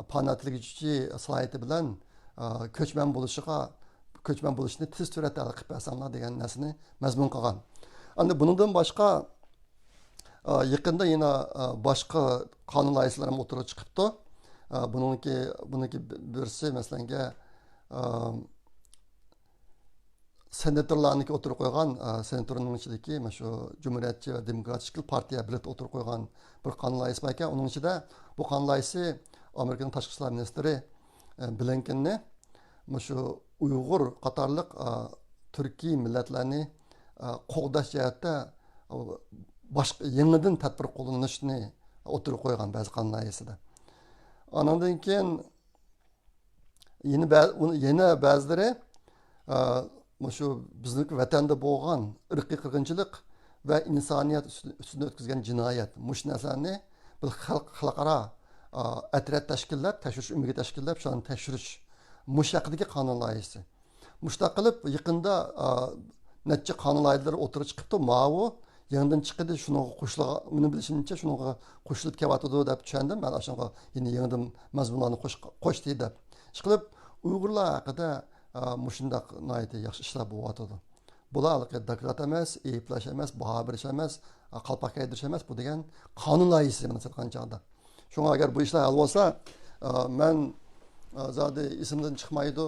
پانا تىلىگۈچى سالاھىيىتى بىلەن، ئا، كۆچمەن بولۇشىغا، كۆچمەن بولۇشنى تېز سۈرئەتتە ھەل قىلىپ بەرسەڭلار دېگەن نەرسىنى مەزمۇن قىلغان. ئەمدى بۇنىڭدىن باشقا، ئا، يېقىندا يەنە، ئا، باشقا قانۇن لايىھىسىلىرىمۇ ئوتتۇرىغا چىقىپتۇ. ئا، بۇنىڭكى، بۇنىڭكى بىرسى، مەسىلەنگە، ئا، سېناتورلارنىڭكى ئوتتۇرىغا قويغان، ئا، سېناتورنىڭ ئىچىدىكى مانا شۇ جۇمھۇرىيەتچى ۋە دېموكراتىك پارتىيە بېلەت ئوتتۇرىغا قويغان بىر قانۇن لايىھىسى بار ئىكەن. ئۇنىڭ ئىچىدە بۇ قانۇن لايىھىسى ئامېرىكىنىڭ تاشقى ئىشلار مىنىستىرى، ئە، بلىنكېننى مۇشۇ ئۇيغۇر قاتارلىق، ئا، تۈركىي مىللەتلەرنى، ئا، قوغداش جەھەتتە، ئا، باشقا يېڭىدىن تەدبىر قوللىنىشنى ئوتتۇرىغا قويغان بەزى قانۇن لايىھىسىدە. ئانىڭدىن كېيىن يەنە بە-، ئۇنى يەنە بەزىلىرى، ئا، مۇشۇ بىزنىڭ ۋەتەندە بولغان ئىرقىي قىرغىنچىلىق ۋە ئىنسانىيەت ئۈستىدىن ئۆتكۈزگەن جىنايەت، مۇشۇ نەرسىلەرنى بىر خەلق، خەلقئارا ئەترەت تەشكىللەپ، تەكشۈرۈش ئۆمىكى تەشكىللەپ، شۇلارنى تەكشۈرۈش، مۇشۇ ھەققىدىكى قانۇن لايىھىسى. مۇشۇنداق قىلىپ، يېقىندا نەچچە قانۇن لايىھىلىرى ئوتتۇرىغا چىقىپتۇ. ماۋۇ يېڭىدىن چىقىدۇ، شۇنىڭغا قوشۇلغان، مېنىڭ بىلىشىمچە، شۇنىڭغا قوشۇلۇپ كېلىۋاتىدۇ دەپ چۈشەندىم. مەن ئاشۇنىڭغا يەنە يېڭىدىن مەزمۇنلارنى قوش-، قوشتى دەپ. ئىشقىلىپ، ئۇيغۇرلار ھەققىدە مۇشۇنداق ناھايىتى ياخشى ئىشلار بولۇۋاتىدۇ. بۇلار ھېلىقى دوكلات ئەمەس، ئەيىبلەش ئەمەس، باھا بېرىش ئەمەس، قالپاق كىيدۈرۈش ئەمەس، بۇ دېگەن قانۇن لايىھىسى مېنىڭ سېتىۋاتقان چاغدا. شۇڭا ئەگەر بۇ ئىشلار ھەل بولسا، مەن زادى ئېسىمدىن چىقمايدۇ.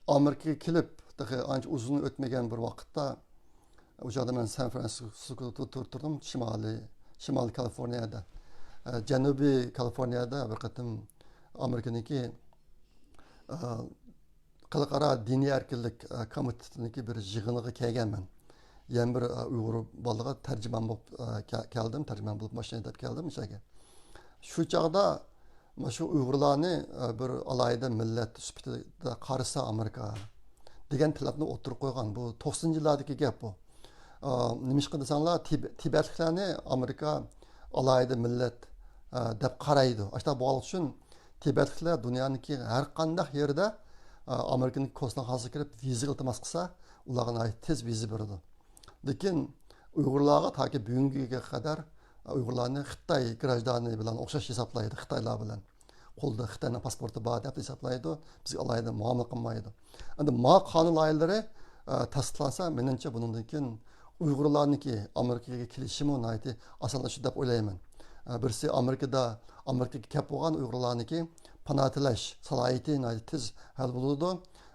ئامېرىكىغا كېلىپ تېخى ئانچە ئۇزۇن ئۆتمىگەن بىر ۋاقىتتا، ئۇ چاغدا مەن سان فرانسىسكودا تۇرۇپ تۇردۇم، شىمالىي، شىمالىي كالىفورنىيەدە، جەنۇبىي كالىفورنىيەدە بىر قېتىم ئامېرىكىنىڭكى خەلقئارا دىنىي ئەركىنلىك كومىتېتىنىڭكى بىر يىغىنىغا كەلگەنمەن. يەنە بىر ئۇيغۇر بالىغا تەرجىمان بولۇپ كەلدىم، تەرجىمان بولۇپ ماشىنا ھەيدەپ كەلدىم ئىچەرگە. شۇ چاغدا مانا شۇ ئۇيغۇرلارنى بىر ئالاھىدە مىللەت سۈپىتىدە قارىسا ئامېرىكا دېگەن تەلەپنى ئوتتۇرىغا قويغان. بۇ توقسىنىنچى يىللاردىكى گەپ بۇ. نېمىشقا دېسەڭلار، تىبەتلىكلەرنى ئامېرىكا ئالاھىدە مىللەت دەپ قارايدۇ. ئاشۇنداق بولغانلىقى ئۈچۈن تىبەتلىكلەر دۇنيانىڭكى ھەر قانداق يېرىدە ئامېرىكىنىڭ كونسۇلخانىسىغا كىرىپ ۋىزا ئىلتىماس قىلسا، ئۇلارغا ناھايىتى تېز ۋىزا بېرىدۇ. لېكىن ئۇيغۇرلارغا تاكى بۈگۈنگە قەدەر ئۇيغۇرلارنى خىتاي گراژدانى بىلەن ئوخشاش ھېسابلايدۇ، خىتايلار بىلەن. قولىدا خىتاينىڭ پاسپورتى بار دەپ ھېسابلايدۇ، بىزگە ئالاھىدە مۇئامىلە قىلمايدۇ. ئەمدى ما قانۇن لايىھىلىرى تەستىقلانسا، مېنىڭچە بۇنىڭدىن كېيىن ئۇيغۇرلارنىڭكى ئامېرىكىغا كېلىشىمۇ ناھايىتى ئاسانلىشىدۇ دەپ ئويلايمەن. بىرسى ئامېرىكىدا، ئامېرىكىغا كەپ بولغان ئۇيغۇرلارنىڭكى پانا تىلەش سالاھىيىتى ناھايىتى تېز ھەل بولىدۇ.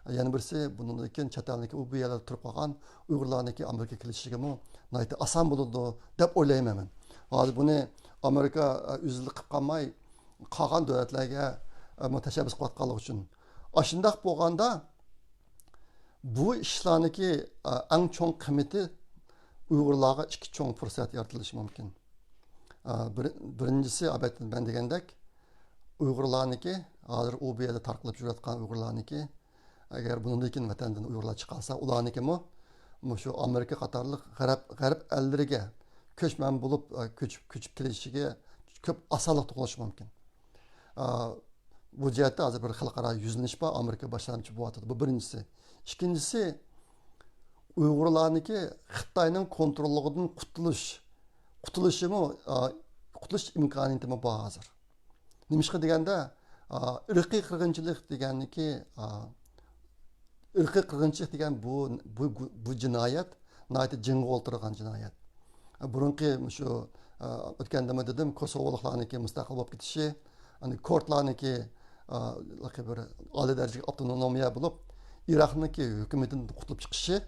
يەنە بىرسى، بۇنىڭدىن كېيىن چەت ئەلدىكى ئۇ بۇ يەرلەردە تۇرۇپ قالغان ئۇيغۇرلارنىڭكى ئامېرىكىغا كېلىشىگىمۇ ناھايىتى ئاسان بولىدۇ دەپ ئويلايمەن مەن. ھازىر بۇنى ئامېرىكا ئۆزىلا قىلىپ قالماي، قالغان دۆلەتلەرگە تەشەببۇس قىلىۋاتقانلىقى ئۈچۈن. ئاشۇنداق بولغاندا، بۇ ئىشلارنىڭكى ئەڭ چوڭ قىممىتى ئۇيغۇرلارغا ئىككى چوڭ پۇرسەت يارىتىلىشى مۇمكىن. بىر-، بىرىنچىسى، ئەلۋەتتە، مەن دېگەندەك، ئۇيغۇرلارنىڭكى، ھازىر ئۇ بۇ يەردە تارقىلىپ يۈرۈۋاتقان ئۇيغۇرلارنىڭكى، ئەگەر بۇنىڭدىن كېيىن ۋەتەندىن ئۇيغۇرلار چىقالسا، ئۇلارنىڭكىمۇ مۇشۇ ئامېرىكا قاتارلىق غەرب، غەرب ئەللىرىگە كۆچمەن بولۇپ، كۆچۈپ، كۆچۈپ كېلىشىگە كۆپ ئاسانلىق تۇغۇلۇشى مۇمكىن. بۇ جەھەتتە ھازىر بىر خەلقئارا يۈزلىنىش بار، ئامېرىكا باشلامچى بولۇۋاتىدۇ. بۇ بىرىنچىسى. ئىككىنچىسى، ئۇيغۇرلارنىڭكى خىتاينىڭ كونتروللۇقىدىن قۇتۇلۇش، قۇتۇلۇشىمۇ، قۇتۇلۇش ئىمكانىيىتىمۇ بار ھازىر. نېمىشقا دېگەندە، ئىرقىي قىرغىنچىلىق دېگەننىكى، ئىرقىي قىرغىنچىلىق دېگەن بۇ، بۇ، بۇ جىنايەت ناھايىتى جىڭغا ئولتۇرغان جىنايەت. بۇرۇنقى شۇ، ئۆتكەندىمۇ دېدىم، كوسوۋولۇقلارنىڭكى مۇستەقىل بولۇپ كېتىشى، يەنى كۇردلارنىڭكى، بىر ئالىي دەرىجىلىك ئاپتونومىيە بولۇپ، ئىراقنىڭكى ھۆكۈمىتىدىن قۇتۇلۇپ چىقىشى،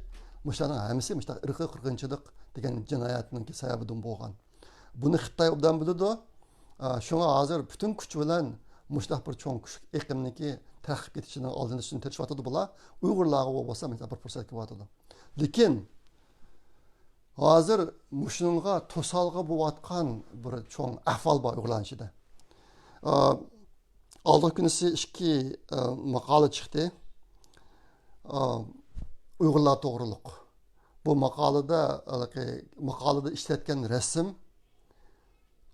مۇشۇلارنىڭ ھەممىسى مۇشۇنداق ئىرقىي قىرغىنچىلىق دېگەن جىنايەتنىڭكى سەۋەبىدىن بولغان. بۇنى خىتاي ئوبدان بىلىدۇ. ئا، شۇڭا ھازىر پۈتۈن كۈچى بىلەن مۇشۇنداق بىر چوڭ كۈچلۈك ئېقىمنىڭكى تەرەققىپ كېتىشىنىڭ ئالدىنى ئېلىشنى تىرىشىۋاتىدۇ بۇلار. ئۇيغۇرلارغا بولسا مەسىلەن بىر پۇرسەت كېلىۋاتىدۇ. لېكىن ھازىر مۇشۇنىڭغا توسالغۇ بولۇۋاتقان بىر چوڭ ئەھۋال بار ئۇيغۇرلارنىڭ ئىچىدە. ئا، ئالدىنقى كۈنىسى ئىككى، ئا، ماقالە چىقتى. ئا، ئۇيغۇرلار توغرۇلۇق. بۇ ماقالىدە، ھېلىقى ماقالىدە ئىشلەتكەن رەسىم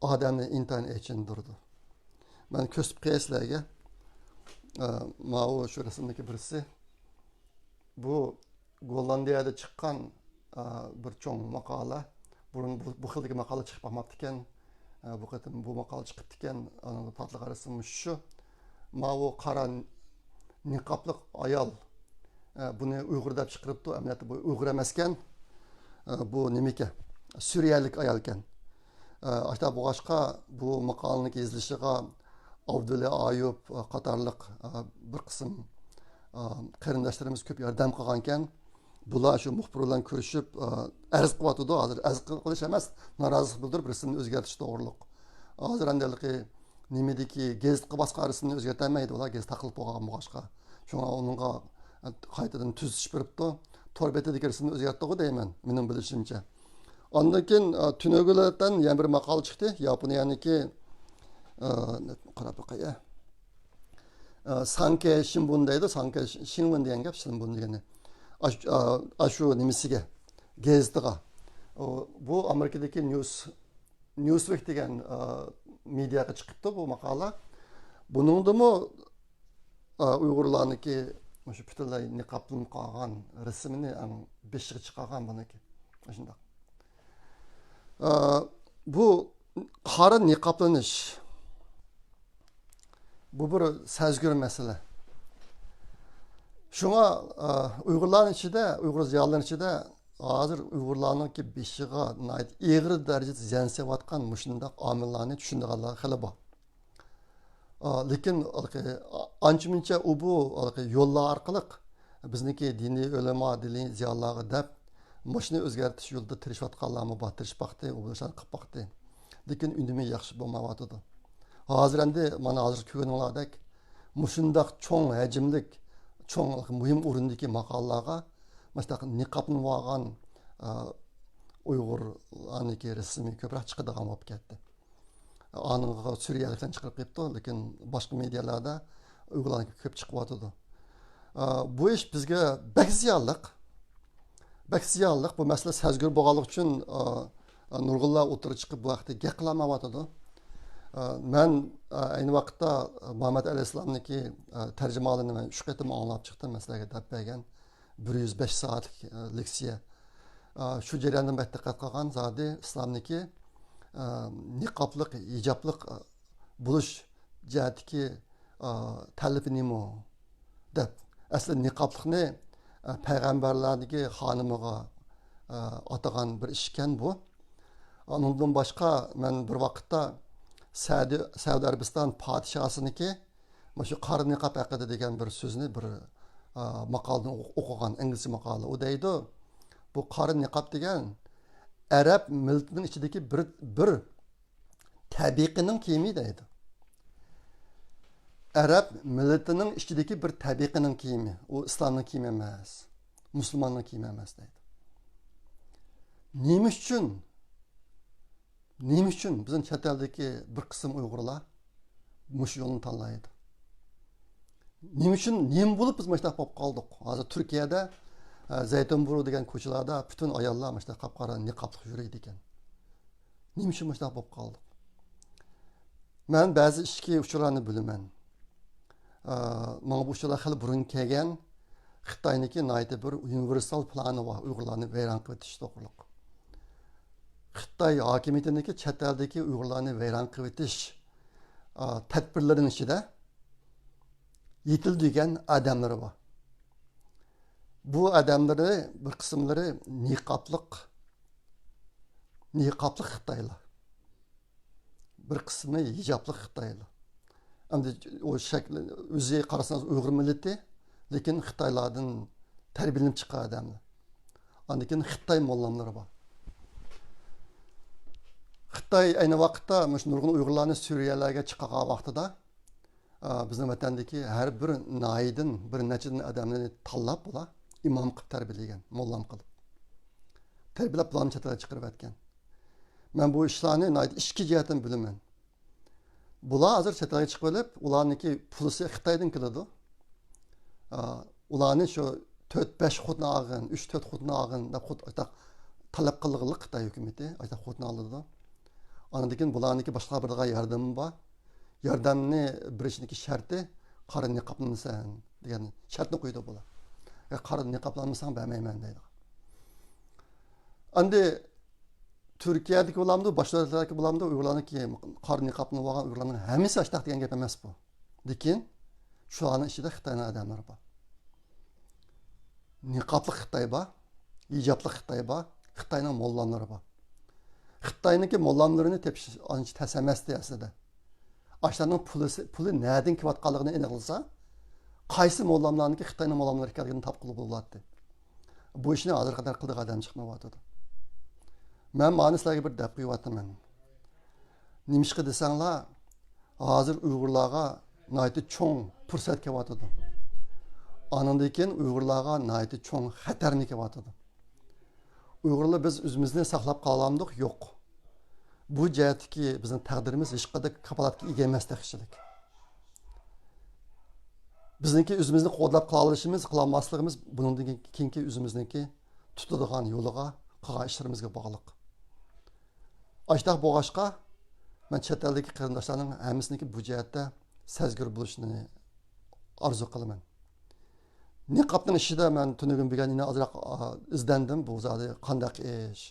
ئادەمنى ئىنتايىن ئېچىندۇرىدۇ. مەن كۆرسىتىپ قوياي سىلەرگە. ئا، ماۋۇ شۇ رەسىمدىكى بىرسى. بۇ گوللاندىيەدە چىققان، ئا، بىر چوڭ ماقالە. بۇرۇن بۇ، بۇ خىلدىكى ماقالە چىقىپ باقماپتىكەن. ئا، بۇ قېتىم بۇ ماقالە چىقىپتىكەن. ئانىڭدا تارتىلغان رەسىم شۇ. ماۋۇ قارا نىقابلىق ئايال، ئا، بۇنى ئۇيغۇر دەپ چىقىرىپتۇ. ئەمەلىيەتتە بۇ ئۇيغۇر ئەمەسكەن. ئا، بۇ نېمىكەن؟ سۈرىيەلىك ئايالكەن. ئا، ئاشۇنداق بولغاچقا، بۇ ماقالىنىڭ يېزىلىشىغا ئابدۇللا ئايۇپ، ئا، قاتارلىق، ئا، بىر قىسىم، ئا، قېرىنداشلىرىمىز كۆپ ياردەم قىلغانىكەن. بۇلار شۇ مۇخبىر بىلەن كۆرۈشۈپ، ئا، ئەرز قىلىۋاتىدۇ. ھازىر ئەرز قىلىش ئەمەس، نارازىلىق بىلدۈرۈپ رەسىمنى ئۆزگەرتىش توغرۇلۇق. ھازىر ئەمدى ھېلىقى نېمىدىكى گېزىتقا باسقان رەسىمنى ئۆزگەرتەلمەيدۇ، ئۇلار گېزىت تاقىلىپ بولغان بولغاچقا. شۇڭا ئۇنىڭغا قايتىدىن تۈزىتىش بېرىپتۇ. تور بېتىدىكى رەسىمنى ئۆزگەرتتىغۇ دەيمەن، مېنىڭ بىلىشىمچە. ئاندىن كېيىن، ئا، تۈنۈگۈنلەردىن يەنە بىر ماقالە چىقتى. ياپونىيەنىڭكى، ئا، قاراپ باقاي. ئا، سانكەي شىنبۇن دەيدۇ، سانكەي شىنۋۇن دېگەن گەپ، شىنبۇن دېگىنى. ئاش-، ئا، ئاشۇ نېمىسىگە، گېزىتىغا. ئۇ، بۇ ئامېرىكىدىكى نيۇس، نيۇسۋىك دېگەن، ئا، مېدىياغا چىقىپتۇ بۇ ماقالە. بۇنىڭدىمۇ، ئا، ئۇيغۇرلارنىڭكى مۇشۇ پۈتۈنلەي نىقابلىنىپ قالغان رەسىمىنى ئەڭ بېشىغا چىقارغان بۇنىڭكى. شۇنداق. ئا، بۇ قارا نىقابلىنىش. بۇ بىر سەزگۈر مەسىلە. شۇڭا، ئا، ئۇيغۇرلارنىڭ ئىچىدە، ئۇيغۇر زىيالىيلىرىنىڭ ئىچىدە ھازىر ئۇيغۇرلارنىڭكى بېشىغا ناھايىتى ئېغىر دەرىجىدە زىيان سېلىۋاتقان مۇشۇنداق ئامىللارنى چۈشىنىدىغانلار خېلى بار. ئا، لېكىن ھېلىقى ئانچە مۇنچە ئۇ بۇ ھېلىقى يوللار ئارقىلىق بىزنىڭكى دىنىي ئۆلىما، دىنىي زىيالىيلارغا دەپ مۇشۇنى ئۆزگەرتىش يولىدا تىرىشىۋاتقانلارمۇ بار، تىرىشىپ باقتى، ئۇ ئىشلارنى قىلىپ باقتى. لېكىن ئۈنۈمى ياخشى بولمايۋاتىدۇ. ھازىر ئەمدى مانا ھازىر كۆرگىنىڭلاردەك مۇشۇنداق چوڭ ھەجىملىك، چوڭ مۇھىم ئورۇندىكى ماقالىلارغا مۇشۇنداق نىقابلىنىۋالغان، ئا، ئۇيغۇرلارنىڭكى رەسىمى كۆپرەك چىقىدىغان بولۇپ كەتتى. ئانىڭغا سۈرىيەلىكلەرنى چىقىرىپ قويۇپتۇ، لېكىن باشقا مېدىيالاردا ئۇيغۇرلارنىڭكى كۆپ چىقىۋاتىدۇ. ئا، بۇ ئىش بىزگە بەك زىيانلىق. بەك زىيانلىق. بۇ مەسىلە سەزگۈر بولغانلىقى ئۈچۈن، ئا، ئا، نۇرغۇنلار ئوتتۇرىغا چىقىپ بۇ ھەقتە گەپ قىلالمايۋاتىدۇ. ئا، مەن، ئا، ئەينى ۋاقىتتا مۇھەممەد ئەلەيھىسسالامنىڭكى، ئا، تەرجىمىھالىنى مەن ئۈچ قېتىم ئاڭلاپ چىقتىم، مەن سىلەرگە دەپ بەرگەن بىر يۈز بەش سائەتلىك، ئا، لېكسىيە. ئا، شۇ جەرياندا بەك دىققەت قىلغان زادى ئىسلامنىڭكى، ئا، نىقابلىق، ھىجابلىق، ئا، بولۇش جەھەتتىكى، ئا، تەلىپى نېمە دەپ. ئەسلى نىقابلىقنى، ئا، پەيغەمبەرلەرنىڭكى خانىمىغا، ئا، ئاتىغان بىر ئىش ئىكەن بۇ. ئۇنىڭدىن باشقا مەن بىر ۋاقىتتا سەدى-، سەئۇدى ئەرەبىستان پادىشاھسىنىڭكى مۇشۇ قارا نىقاب ھەققىدە دېگەن بىر سۆزنى بىر، ئا، ماقالىدىن ئوق-، ئوقۇغان، ئىنگلىزچە ماقالە. ئۇ دەيدۇ، بۇ قارا نىقاب دېگەن ئەرەب مىللىتىنىڭ ئىچىدىكى بىر، بىر تەبىقىنىڭ كىيىمى دەيدۇ. ئەرەب مىللىتىنىڭ ئىچىدىكى بىر تەبىقىنىڭ كىيىمى. ئۇ ئىسلامنىڭ كىيىمى ئەمەس، مۇسۇلماننىڭ كىيىمى ئەمەس دەيدۇ. نېمە ئۈچۈن؟ نېمە ئۈچۈن بىزنىڭ چەت ئەلدىكى بىر قىسىم ئۇيغۇرلار مۇشۇ يولنى تاللايدۇ؟ نېمە ئۈچۈن، نېمە بولۇپ بىز مۇشۇنداق بولۇپ قالدۇق؟ ھازىر تۈركىيەدە، ئە، زەيتۇنبۇرۇ دېگەن كوچىلاردا پۈتۈن ئاياللار مۇشۇنداق قاپقارا نىقابلىق يۈرىدىكەن. نېمە ئۈچۈن مۇشۇنداق بولۇپ قالدۇق؟ مەن بەزى ئىچكى ئۇچۇرلارنى بىلىمەن. ئە، ماڭا بۇ ئۇچۇرلار خېلى بۇرۇن كەلگەن. خىتاينىڭكى ناھايىتى بىر ئۇنىۋېرسال پىلانى بار، ئۇيغۇرلارنى ۋەيران قىلىۋېتىش توغرۇلۇق. خىتاي ھاكىمىيىتىنىڭكى چەت ئەلدىكى ئۇيغۇرلارنى ۋەيران قىلىۋېتىش، ئا، تەدبىرلىرىنىڭ ئىچىدە يېتىلدۈرگەن ئادەملىرى بار. بۇ ئادەملىرى بىر قىسىملىرى نىقابلىق، نىقابلىق خىتايلار. بىر قىسمى ھىجابلىق خىتايلار. ئەمدى ئۇ شەكلى، ئۆزى قارىسىڭىز ئۇيغۇر مىللىتى، لېكىن خىتايلاردىن تەربىيەلىنىپ چىققان ئادەملەر. ئاندىن كېيىن خىتاي موللاملىرى بار. خىتاي ئەينى ۋاقىتتا مۇشۇ نۇرغۇن ئۇيغۇرلارنى سۈرىيەلەرگە چىقارغان ۋاقتىدا، ئا، بىزنىڭ ۋەتەندىكى ھەر بىر ناھىيەدىن بىر نەچچىدىن ئادەمنى تاللاپ، بۇلار ئىمام قىلىپ تەربىيەلىگەن، موللام قىلىپ تەربىيەلەپ، بۇلارنى چەت ئەلگە چىقىرىۋەتكەن. مەن بۇ ئىشلارنى ناھايىتى ئىچكى جەھەتتىن بىلىمەن. بۇلار ھازىر چەت ئەلگە چىقىۋېلىپ، ئۇلارنىڭكى پۇلىسى خىتايدىن كېلىدۇ. ئا، ئۇلارنى شۇ تۆت، بەش خوتۇن ئالغىن، ئۈچ، تۆت خوتۇن ئالغىن دەپ خۇد-، ئاشتاق تەلەپ قىلغانلىق خىتاي ھۆكۈمىتى، ئاشتاق خوتۇن ئالىدۇ. ئاندىن كېيىن بۇلارنىڭكى باشقا بىرىغا ياردىمى بار. ياردەمنى بېرىشنىڭكى شەرتى، قارا نىقابلانمىساڭ دېگەن شەرتنى قويىدۇ بۇلار. يا قارا نىقابلانمىساڭ بەرمەيمەن دەيدۇ. ئەمدى تۈركىيەدىكى بولامدۇ، باشقا دۆلەتلەردىكى بولامدۇ، ئۇيغۇرلارنىڭكى قارا نىقابلىنىپ ئالغان ئۇيغۇرلارنىڭ ھەممىسى ئاشتاق دېگەن گەپ ئەمەس بۇ. لېكىن شۇلارنىڭ ئىچىدە خىتاينىڭ ئادەملىرى بار. نىقابلىق خىتاي بار، ھىجابلىق خىتاي بار، خىتاينىڭ موللاملىرى بار. خىتاينىڭكى موللاملىرىنى تېپىش ئانچە تەس ئەمەستى ئەسلىدە. ئاشۇلارنىڭ پۇلىسى، پۇلى نەدىن كېلىۋاتقانلىقىنى ئېنىقلىسا، قايسى موللاملارنىڭكى خىتاينىڭ موللاملىرى ئىكەنلىكىنى تاپقىلى بولاتتى. بۇ ئىشنى ھازىرغا قەدەر قىلىدىغان ئادەم چىقمايۋاتىدۇ. مەن مانى سىلەرگە بىر دەپ قويۇۋاتىمەن. نېمىشقا دېسەڭلار، ھازىر ئۇيغۇرلارغا ناھايىتى چوڭ پۇرسەت كېلىۋاتىدۇ. ئانىڭدىن كېيىن ئۇيغۇرلارغا ناھايىتى چوڭ خەتەرمۇ كېلىۋاتىدۇ. ئۇيغۇرلار بىز ئۆزىمىزنى ساقلاپ قالالامدۇق؟ يوق. بۇ جەھەتتىكى بىزنىڭ تەقدىرىمىز ھېچقانداق كاپالەتكە ئىگە ئەمەس تېخىچىلىك. بىزنىڭكى ئۆزىمىزنى قوغداپ قالالىشىمىز، قىلالماسلىقىمىز بۇنىڭدىن كېيىنكى ئۆزىمىزنىڭكى تۇتىدىغان يولىغا، قىلغان ئىشلىرىمىزغا باغلىق. ئاشتاق بولغاچقا، مەن چەت ئەلدىكى قېرىنداشلارنىڭ ھەممىسىنىڭكى بۇ جەھەتتە سەزگۈر بولۇشىنى ئارزۇ قىلىمەن. نىقابنىڭ ئىچىدە مەن تۈنۈگۈن بۈگۈن يەنە ئازراق، ئا، ئىزدەندىم. بۇ زادى قانداق ئىش؟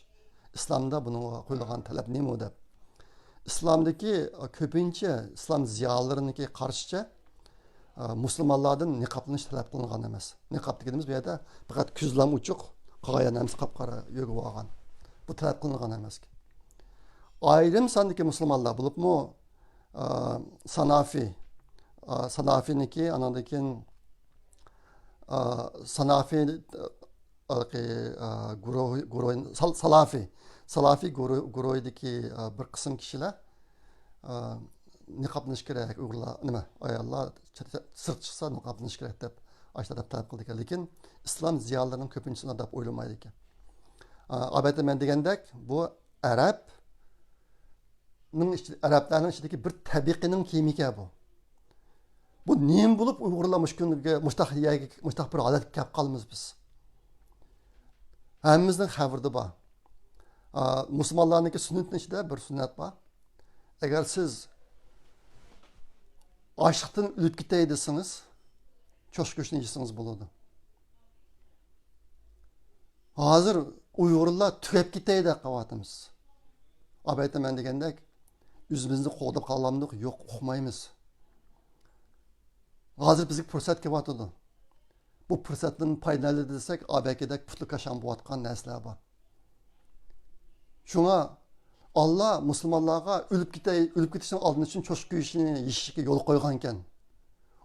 ئىسلامدا بۇنىڭغا قويۇلغان تەلەپ نېمە دەپ. ئىسلامدىكى، ئا، كۆپىنچە ئىسلام زىيالىيلىرىنىڭكى قارىشىچە، ئا، مۇسۇلمانلاردىن نىقابلىنىش تەلەپ قىلىنغان ئەمەس. نىقاب دېگىنىمىز بۇ يەردە پەقەت كۆزلەم ئوچۇق، قالغان ھەممىسى قاپقارا يۆگىۋالغان. بۇ تەلەپ قىلىنغان ئەمەس. ئايرىم ساندىكى مۇسۇلمانلار بولۇپمۇ، ئا، سانافى، ئا، سانافىنىكى، ئانىڭدىن كېيىن، ئا، سانافى، ئا، ھېلىقى، ئا، گۇرۇھ-، گۇرۇھ-، سال-، سالافى، سالافى گۇرۇھ-، گۇرۇھىدىكى، ئا، بىر قىسىم كىشىلەر، ئا، نىقابلىنىش كېرەك، ئۇيغۇرلار، نېمە، ئاياللار چەت-، سىرت چىقسا نىقابلىنىش كېرەك دەپ، ئاشۇنداق دەپ تەلەپ قىلىدىكەن. لېكىن ئىسلام زىيالىيلىرىنىڭ كۆپىنچىسى ئۇنداق دەپ ئويلىمايدىكەن. ئا، ئەلۋەتتە، مەن دېگەندەك، بۇ ئەرەبنىڭ ئىچى-، ئەرەبلەرنىڭ ئىچىدىكى بىر تەبىقىنىڭ كىيىمىكەن بۇ. بۇ نېمە بولۇپ ئۇيغۇرلار مۇشۇ كۈنگە مۇشتاق يەرگە، مۇشتاق بىر ھالەتكە كەپ قالىمىز بىز؟ ھەممىمىزنىڭ خەۋىرىدە بار. ئا، مۇسۇلمانلارنىڭكى سۈننىتىنىڭ ئىچىدە بىر سۈننەت بار. ئەگەر سىز ئاچلىقتىن ئۆلۈپ كېتەي دېسىڭىز، چوشقا گۆشىنى يېسىڭىز بولىدۇ. ھازىر ئۇيغۇرلار تۈگەپ كېتەي دەپ قېلىۋاتىمىز. ئەلۋەتتە، مەن دېگەندەك، ئۆزىمىزنى قوغداپ قالالامدۇق؟ يوق، ئۇقمايمىز. ھازىر بىزگە پۇرسەت كېلىۋاتىدۇ. بۇ پۇرسەتتىن پايدىلىنايلى دېسەك، ئەبەكىدەك پۇتلى كاشاڭ بولۇۋاتقان نەرسىلەر بار. شۇڭا ئاللا مۇسۇلمانلارغا ئۆلۈپ كېتەي، ئۆلۈپ كېتىشنىڭ ئالدىنى ئۈچۈن چوشقا گۆشىنى يېيىشكە يول قويغانكەن.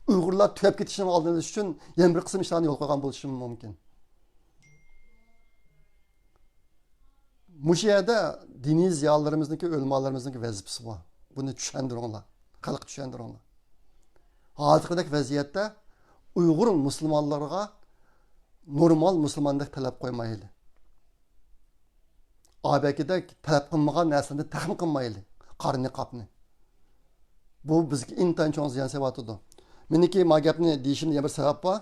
ئۇيغۇرلار تۈگەپ كېتىشنىڭ ئالدىنى ئېلىش ئۈچۈن يەنە بىر قىسىم ئىشلارنى يول قويغان بولۇشى مۇمكىن. مۇشۇ يەردە دىنىي زىيالىيلىرىمىزنىڭكى، ئۆلىمالىرىمىزنىڭكى ۋەزىپىسى بار. بۇنى چۈشەندۈرۈڭلار. خەلققە چۈشەندۈرۈڭلار. ھازىرقىدەك ۋەزىيەتتە ئۇيغۇر مۇسۇلمانلىرىغا نورمال مۇسۇلماندەك تەلەپ قويمايلى. ئەبەكىدەك تەلەپ قىلمىغان نەرسىلەرنى تەخمىن قىلمايلى. قارا نىقابنى. بۇ بىزگە ئىنتايىن چوڭ زىيان سېلىۋاتىدۇ. مېنىڭكى ما گەپنى دېيىشىمدە يەنە بىر سەۋەب بار.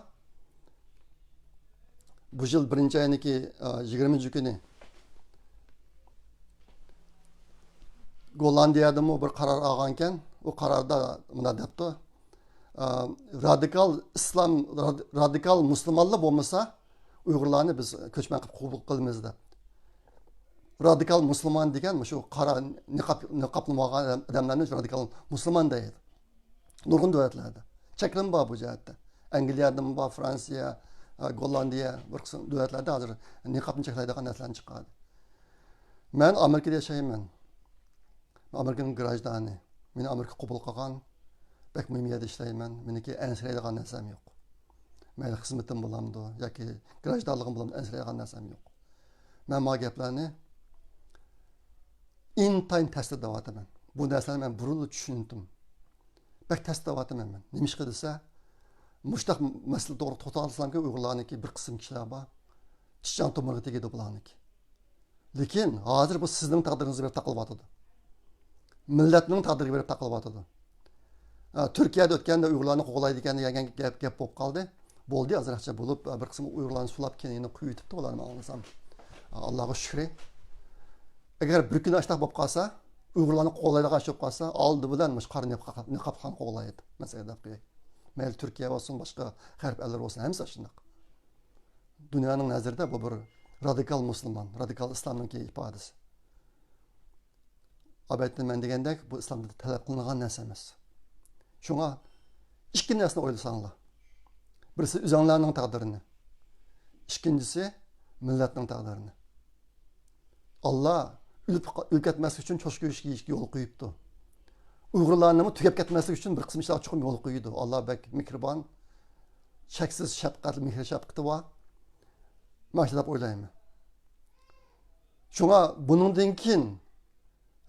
بۇ يىل بىرىنچى ئاينىڭكى، ئە، يىگىرمىنچى كۈنى گوللاندىيەدىمۇ بىر قارار ئالغانكەن. ئۇ قاراردا مۇنداق دەپتۇ. ئە، رادىكال ئىسلام، راد-، رادىكال مۇسۇلمانلار بولمىسا، ئۇيغۇرلارنى بىز كۆچمەن قىلىپ قوبۇل قىلىمىز دەپ. رادىكال مۇسۇلمان دېگەن مۇشۇ قارا نىقاب، نىقابلىمىغان ئادەملەرنى رادىكال مۇسۇلمان دەيدۇ. نۇرغۇن دۆلەتلەردە. چەكلىمە بار بۇ جەھەتتە. ئەنگلىيەدىمۇ بار، فرانسىيە، گوللاندىيە، بىر قىسىم دۆلەتلەردە ھازىر نىقابنى چەكلەيدىغان نەرسىلەرنى چىقاردى. مەن ئامېرىكىدا ياشايمەن. ئامېرىكىنىڭ گراژدانى. مېنى ئامېرىكا قوبۇل قىلغان. بەك مۇھىم يەردە ئىشلەيمەن. مېنىڭكى ئەنسىرەيدىغان نەرسەم يوق. مەيلى خىزمىتىم بولامدۇ ياكى گراژدانلىقىم بولامدۇ، ئەنسىرەيدىغان نەرسەم يوق. مەن ما گەپلەرنى ئىنتايىن تەستە دەۋاتىمەن. بۇ نەرسىلەرنى مەن بۇرۇنلا چۈشەندىم. بەك تەستە دەۋاتىمەن مەن. نېمىشقا دېسە، مۇشۇنداق مەسىلە توغرا توختالسامكى، ئۇيغۇرلارنىڭكى بىر قىسىم كىشىلەر بار. ئىشچان تومۇرىغا تېگىدۇ بۇلارنىڭكى. لېكىن ھازىر بۇ سىزنىڭ تەقدىرىڭىزگە بېرىپ تاقىلىۋاتىدۇ. مىللەتنىڭ تەقدىرىگە بېرىپ تاقىلىۋاتىدۇ. ئە، تۈركىيەدە ئۆتكەندە ئۇيغۇرلارنى قوغلايدىكەن دېگەن گەپ، گەپ بولۇپ قالدى. بولدى، ئازراقچە بولۇپ، بىر قىسىم ئۇيغۇرلارنى سولاپ، كەينىگە قويۇۋېتىپتۇ، ئۇلارنى ئاڭلىسام. ئاللاغا شۈكرى. ئەگەر بىر كۈنى ئاشۇنداق بولۇپ قالسا، ئۇيغۇرلارنى قوغلايدىغان ئىش بولۇپ قالسا، ئالدى بىلەن مۇشۇ قارا نىقاب-، نىقابلىقلارنى قوغلايدۇ. مەسىلەن، دەپ قوياي. مەيلى تۈركىيە بولسۇن، باشقا غەرب ئەللىرى بولسۇن، ھەممىسى ئاشۇنداق. دۇنيانىڭ نەزىرىدە بۇ بىر رادىكال مۇسۇلمان، رادىكال ئىسلامنىڭكى ئىپادىسى. ئەلۋەتتە، مەن دېگەندەك، بۇ ئىسلامدا تەلەپ قىلىنغان نەرسە ئەمەس. شۇڭا ئىككى نەرسىنى ئويلىساڭلار. بىرسى ئۆزۈڭلارنىڭ تەقدىرىنى. ئىككىنچىسى مىللەتنىڭ تەقدىرىنى. ئاللا ئۆلۈپ، ئۆلۈپ كەتمەسلىك ئۈچۈن چوشقا گۆشى يېيىشكە يول قويۇپتۇ. ئۇيغۇرلارنىمۇ تۈگەپ كەتمەسلىك ئۈچۈن بىر قىسىم ئىشلارغا چوقۇم يول قويىدۇ. ئاللا بەك مېھرىبان، چەكسىز شەپقەت، مېھرى شەپقىتى بار. مانا شۇنداق دەپ ئويلايمەن. شۇڭا بۇنىڭدىن كېيىن،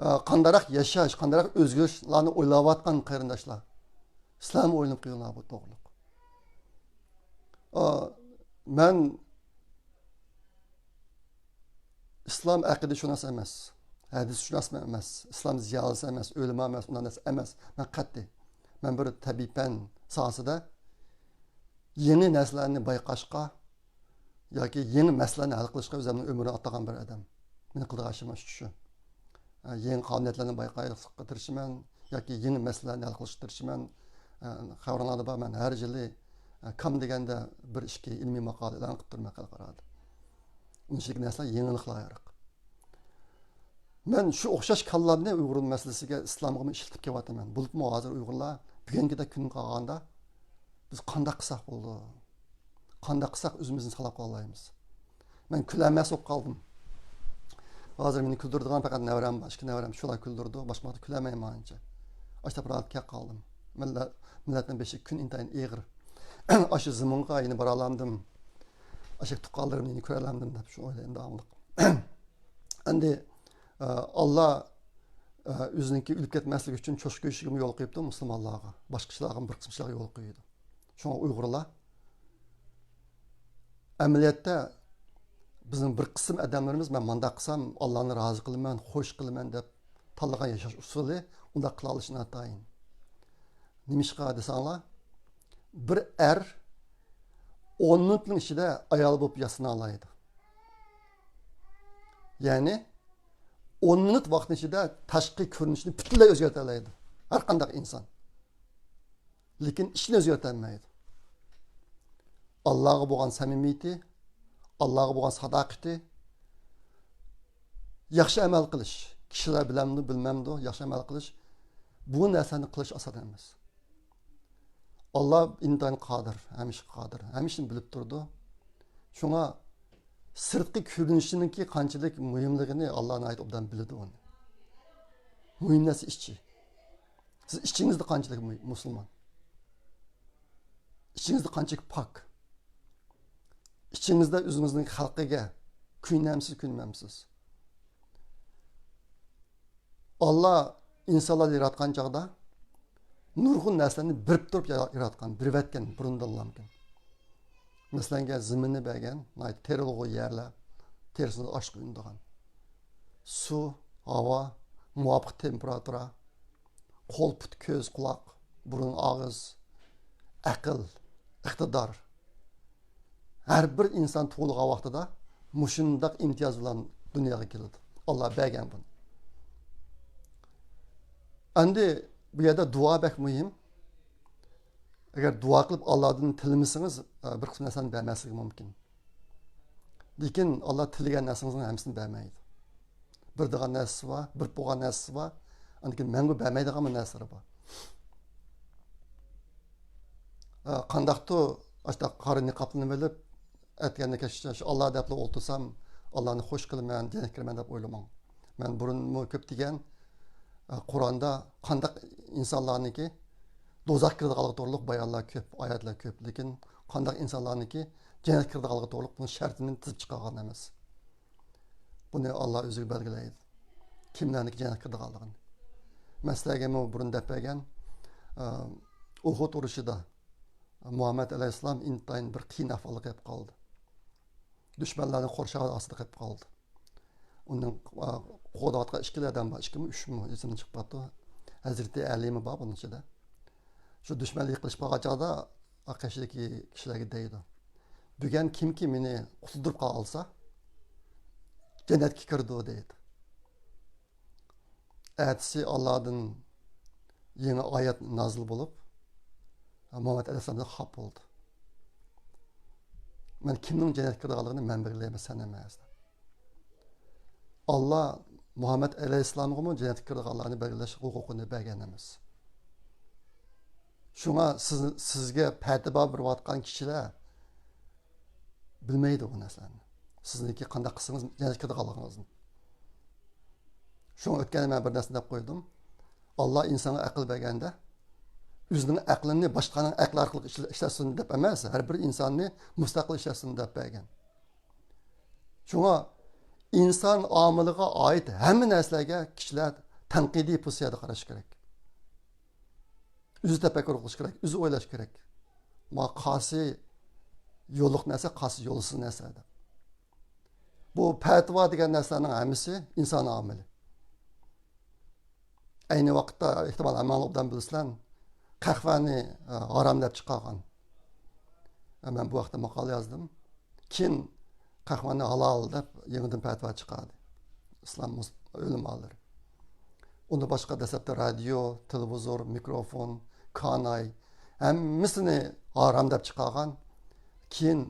ئە، قانداقراق ياشاش، قانداقراق ئۆزگىرىشلارنى ئويلاۋاتقان قېرىنداشلار، سىلەرمۇ ئويلىنىپ قويۇڭلار بۇ توغرىلىق. ئە، مەن ئىسلام ئەقىدىشۇناس ئەمەس، ھەدىسشۇناسمۇ ئەمەس، ئىسلام زىيالىيسى ئەمەس، ئۆلىما ئەمەس، ئۇنداق نەرسە ئەمەس. مەن قەتئىي، مەن بىر تەبىئىي پەن ساھەسىدە يېڭى نەرسىلەرنى بايقاشقا ياكى يېڭى مەسىلىلەرنى ھەل قىلىشقا ئۆزۈمنىڭ ئۆمرىنى ئاتىغان بىر ئادەم. مېنىڭ قىلىدىغان ئىشىم شۇ. ئە، يېڭى قانۇنىيەتلەرنى بايقاشقا تىرىشىمەن ياكى يېڭى مەسىلىلەرنى ھەل قىلىشقا تىرىشىمەن. ئە، خەۋىرىڭلاردا بار، مەن ھەر يىلى، ئە، كام دېگەندە بىر ئىككى ئىلمىي ماقالە ئېلان قىلىپ تۇرىمەن خەلقئارادا. ئۇنىڭ ئىچىدىكى نەرسىلەر يېڭىلىقلار ياق. مەن شۇ ئوخشاش كاللامنى ئۇيغۇر مەسىلىسىگە، ئىسلامغىمۇ ئىشلىتىپ كېلىۋاتىمەن. بولۇپمۇ ھازىر ئۇيغۇرلار بۈگۈنكىدەك كۈن قالغاندا، بىز قانداق قىلساق بولىدۇ؟ قانداق قىلساق ئۆزىمىزنى ساقلاپ قالالايمىز؟ مەن كۈلەلمەس بولۇپ قالدىم. ھازىر مېنى كۈلدۈرىدىغان پەقەت نەۋرەم بار، ئىككى نەۋرەم، شۇلار كۈلدۈرىدۇ، باشقا ۋاقىتتا كۈلەلمەيمەن ئانچە. ئاشۇنداق بىر ھالەتكە كەپ قالدىم. مىللەت، مىللەتنىڭ بېشى كۈن ئىنتايىن ئېغىر. ئاشۇ زېمىنغا يەنە بارالامدىم؟ ئاشۇ تۇغقانلىرىمنى يەنە كۆرەلەمدىم دەپ شۇ ئويلايمەن داۋاملىق. ئەمدى، ئە، ئاللا، ئە، ئۆزىنىڭكى ئۆلۈپ كەتمەسلىكى ئۈچۈن چوشقا ئۆچۈگىمۇ يول قويۇپتۇ مۇسۇلمانلارغا. باشقا كىشىلەرگە بىر قىسىم كىشىلەرگە يول قويىدۇ. شۇڭا ئۇيغۇرلار ئەمەلىيەتتە بىزنىڭ بىر قىسىم ئادەملىرىمىز، مەن مانداق قىلسام ئاللانى رازى قىلىمەن، خوش قىلىمەن دەپ تاللىغان ياشاش ئۇسۇلى ئۇنداق قىلالىشى ناتايىن. نېمىشقا دېسەڭلار، بىر ئەر ئون مىنۇتنىڭ ئىچىدە ئايال بولۇپ ياسىنالايدۇ. يەنى ئون مىنۇت ۋاقىتنىڭ ئىچىدە تاشقى كۆرۈنۈشىنى پۈتۈنلەي ئۆزگەرتەلەيدۇ. ھەر قانداق ئىنسان. لېكىن ئىچىنى ئۆزگەرتەلمەيدۇ. ئاللاغا بولغان سەمىمىيىتى، ئاللاغا بولغان ساداقىتى، ياخشى ئەمەل قىلىش، كىشىلەر بىلەمدۇ، بىلمەمدۇ، ياخشى ئەمەل قىلىش، بۇ نەرسىنى قىلىش ئاسان ئەمەس. ئاللا ئىنتايىن قادىر، ھەممە ئىشقا قادىر، ھەممە ئىشنى بىلىپ تۇرىدۇ. شۇڭا سىرتقى كۆرۈنۈشىنىڭكى قانچىلىك مۇھىملىقىنى ئاللا ناھايىتى ئوبدان بىلىدۇ ئۇنى. مۇھىم نەرسە ئىچى. سىز ئىچىڭىزدە قانچىلىك مۇ-، مۇسۇلمان؟ ئىچىڭىزدە قانچىلىك پاك؟ ئىچىڭىزدە ئۆزىڭىزنىڭ خەلقىگە كۆيۈنەمسىز، كۆيۈنمەمسىز؟ ئاللا ئىنسانلارنى ياراتقان چاغدا نۇرغۇن نەرسىلەرنى بېرىپ تۇرۇپ يارا-، ياراتقان، بېرىۋەتكەن بۇرۇندىنلامكىن. مەسىلەنگە زېمىننى بەرگەن، ناھايىتى تېرىلغۇ يەرلەر، تېرىسىدا ئاشلىق ئۈنىدىغان. سۇ، ھاۋا، مۇۋاپىق تېمپېراتۇرا، قول، پۇت، كۆز، قۇلاق، بۇرۇن، ئاغىز، ئەقىل، ئىقتىدار. ھەر بىر ئىنسان تۇغۇلغان ۋاقتىدا مۇشۇنداق ئىمتىياز بىلەن دۇنياغا كېلىدۇ. ئاللا بەرگەن بۇنى. ئەمدى بۇ يەردە دۇئا بەك مۇھىم. ئەگەر دۇئا قىلىپ ئاللادىن تىلىمىسىڭىز، بىر قىسىم نەرسىلەرنى بەرمەسلىكى مۇمكىن. لېكىن ئاللا تىلىگەن نەرسىڭىزنىڭ ھەممىسىنى بەرمەيدۇ. بېرىدىغان نەرسىسى بار، بېرىپ بولغان نەرسىسى بار. ئاندىن كېيىن مەڭگۈ بەرمەيدىغانمۇ نەرسىلىرى بار. ئە، قانداقتۇ ئاشۇنداق قارا نىقابلىنىپ ئېلىپ، ئەتىگەندە كەچكىچە شۇ ئاللا دەپلا ئولتۇرسام، ئاللانى خوش قىلىمەن، جەننەتكە كىرىمەن دەپ ئويلىماڭ. مەن بۇرۇنمۇ كۆپ دېگەن، ئە، قۇرئاندا قانداق ئىنسانلارنىڭكى دوزاخقا كىرىدىغانلىقى توغرۇلۇق بايانلار كۆپ، ئايەتلەر كۆپ. لېكىن قانداق ئىنسانلارنىڭكى جەننەتكە كىرىدىغانلىقى توغرۇلۇق بۇنىڭ شەرتىنى تىزىپ چىقارغان ئەمەس. بۇنى ئاللا ئۆزى بەلگىلەيدۇ. كىملەرنىڭكى جەننەتكە كىرىدىغانلىقىنى. مەن سىلەرگىمۇ بۇرۇن دەپ بەرگەن، ئە، ئۇھۇد ئۇرۇشىدا مۇھەممەد ئەلەيھىسسالام ئىنتايىن بىر قىيىن ئەھۋالغا كېلىپ قالدى. دۈشمەنلەرنىڭ قورشاۋى ئاستىدا قېلىپ قالدى. ئۇنىڭ، ئا، قوغداۋاتقان ئىككىلا ئادەم بار، ئىككىمۇ، ئۈچمۇ، ئېسىمدىن چىقىپ قاپتۇ. ھەزرىتى ئەلىمۇ بار بۇنىڭ ئىچىدە. شۇ دۈشمەنلەر يىقىلىشىپ قالغان چاغدا، قېشىدىكى كىشىلەرگە دەيدۇ، بۈگۈن كىمكى مېنى قۇتۇلدۇرۇپ قالسا، جەننەتكە كىرىدۇ، دەيدۇ. ئەتىسى ئاللادىن يېڭى ئايەت نازىل بولۇپ، مۇھەممەد ئەلەيھىسسالام خاپا بولدى. مەن كىمنىڭ جەننەتكە كىرىدىغانلىقىنى مەن بەلگىلەيمەن، سەن ئەمەس. ئاللا مۇھەممەد ئەلەيھىسسالامغىمۇ جەننەتكە كىرىدىغانلارنى بەلگىلەش ھوقۇقىنى بەرگەن ئەمەس. شۇڭا سىز، سىزگە پەتىۋا بېرىۋاتقان كىشىلەر بىلمەيدۇ بۇ نەرسىلەرنى. سىزنىڭكى قانداق قىلسىڭىز جەننەتكە كىرىدىغانلىقىڭىزنى. شۇڭا ئۆتكەندە مەن بىر نەرسىنى دەپ قويدۇم. ئاللا ئىنسانغا ئەقىل بەرگەندە، ئۆزىنىڭ ئەقلىنى باشقىنىڭ ئەقلى ئارقىلىق ئىشلە-، ئىشلەتسۇن دەپ ئەمەس، ھەر بىر ئىنساننى مۇستەقىل ئىشلەتسۇن دەپ بەرگەن. شۇڭا ئىنسان ئامىلىغا ئائىت ھەممە نەرسىلەرگە كىشىلەر تەنقىدىي پوزىتسىيەدە قاراش كېرەك. ئۆزى تەپەككۇر قىلىش كېرەك، ئۆزى ئويلاش كېرەك. ما قايسى يوللۇق نەرسە، قايسى يولسىز نەرسە دەپ. بۇ پەتىۋا دېگەن نەرسىلەرنىڭ ھەممىسى ئىنسان ئامىلى. ئەينى ۋاقىتتا ئېھتىمال ھەممىڭلار ئوبدان بىلىسىلەر، قەھۋەنى، ئە، ھارام دەپ چىقارغان. ئە، مەن بۇ ھەقتە ماقالە يازدىم. كېيىن قەھۋەنى ھالال دەپ يېڭىدىن پەتىۋا چىقاردى. ئىسلام مۇس-، ئۆلىمالىرى. ئۇندىن باشقا دەسلەپتە رادىيو، تېلېۋىزور، مىكروفون، كاناي، ھەممىسىنى ھارام دەپ چىقارغان. كېيىن